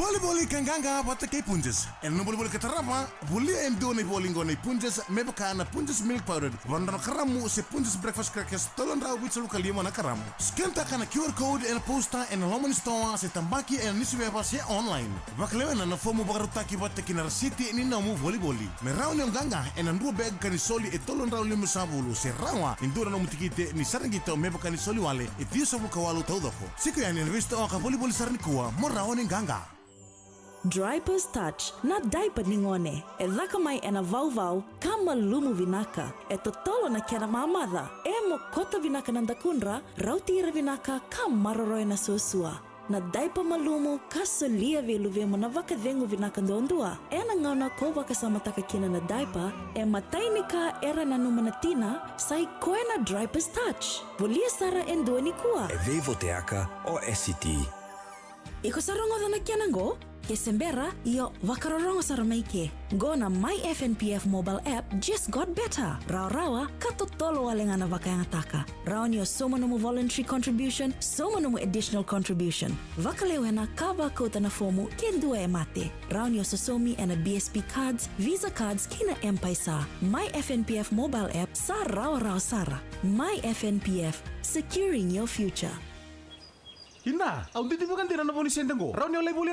Volivoli ka qaqa vata kei Punjas. Ena nomu volivoli ka tarava, volia e dua na ivoli qo nei Punjas, me vaka na Punjas milk powder, va na drau na karamu, se Punjas breakfast crackers, tolu na drau vitusagavulu ka lima na karamu. Scan-taka na Q R code ena poster ena loma ni sitoa, se tabaki ena newspaper se online. Vakalewena na fomu vakarautaki vata kei na rasiti ni nomu volivoli. Me rawa ni o qaqa ena dua bag ka ni soli e tolu na drau limasagavulu, se rawa ni dua na nomu tikite ni saraga qito me vaka ni soli wale e ciwasagavulu ka walu taucoko. Tiko yani ena veisitoa ka volivoli sara nikua mo rawa ni qaqa. Dripers Touch, na diaper ni gone. E caka mai ena vauvau ka malumu vinaka. E totolo na kena mamaca. E mokota vinaka na dakudra, rauti ira vinaka ka maroroya na suasua. Na diaper malumu ka solia vei luvemu na vakacegu vinaka duadua. Ena gauna ko vakasamataka kina na diaper, e matai ni ka era nanuma na tina, sa i koya na Dripers Touch. Volia sara e dua nikua. E veivoteaka o S C T. Iko sa rogoca na kena qo? Ke se bera, io, vakarorogo sara mai ke. Qo na My F N P F mobile app just got better. Rawarawa, ka totolo wale ga na vakayagataka. Rawa ni o sauma nomu voluntary contribution, sauma nomu additional contribution. Vakalewena ka vakauta na fomu ke dua e mate. Rawa ni o sosomi ena B S P cards, Visa cards kei na M-PAiSA. My F N P F mobile app sa rawarawa sara. My F N P F, securing your future. Ina, au didi vakadina na vau ni sede qo. Rawa ni au lai voli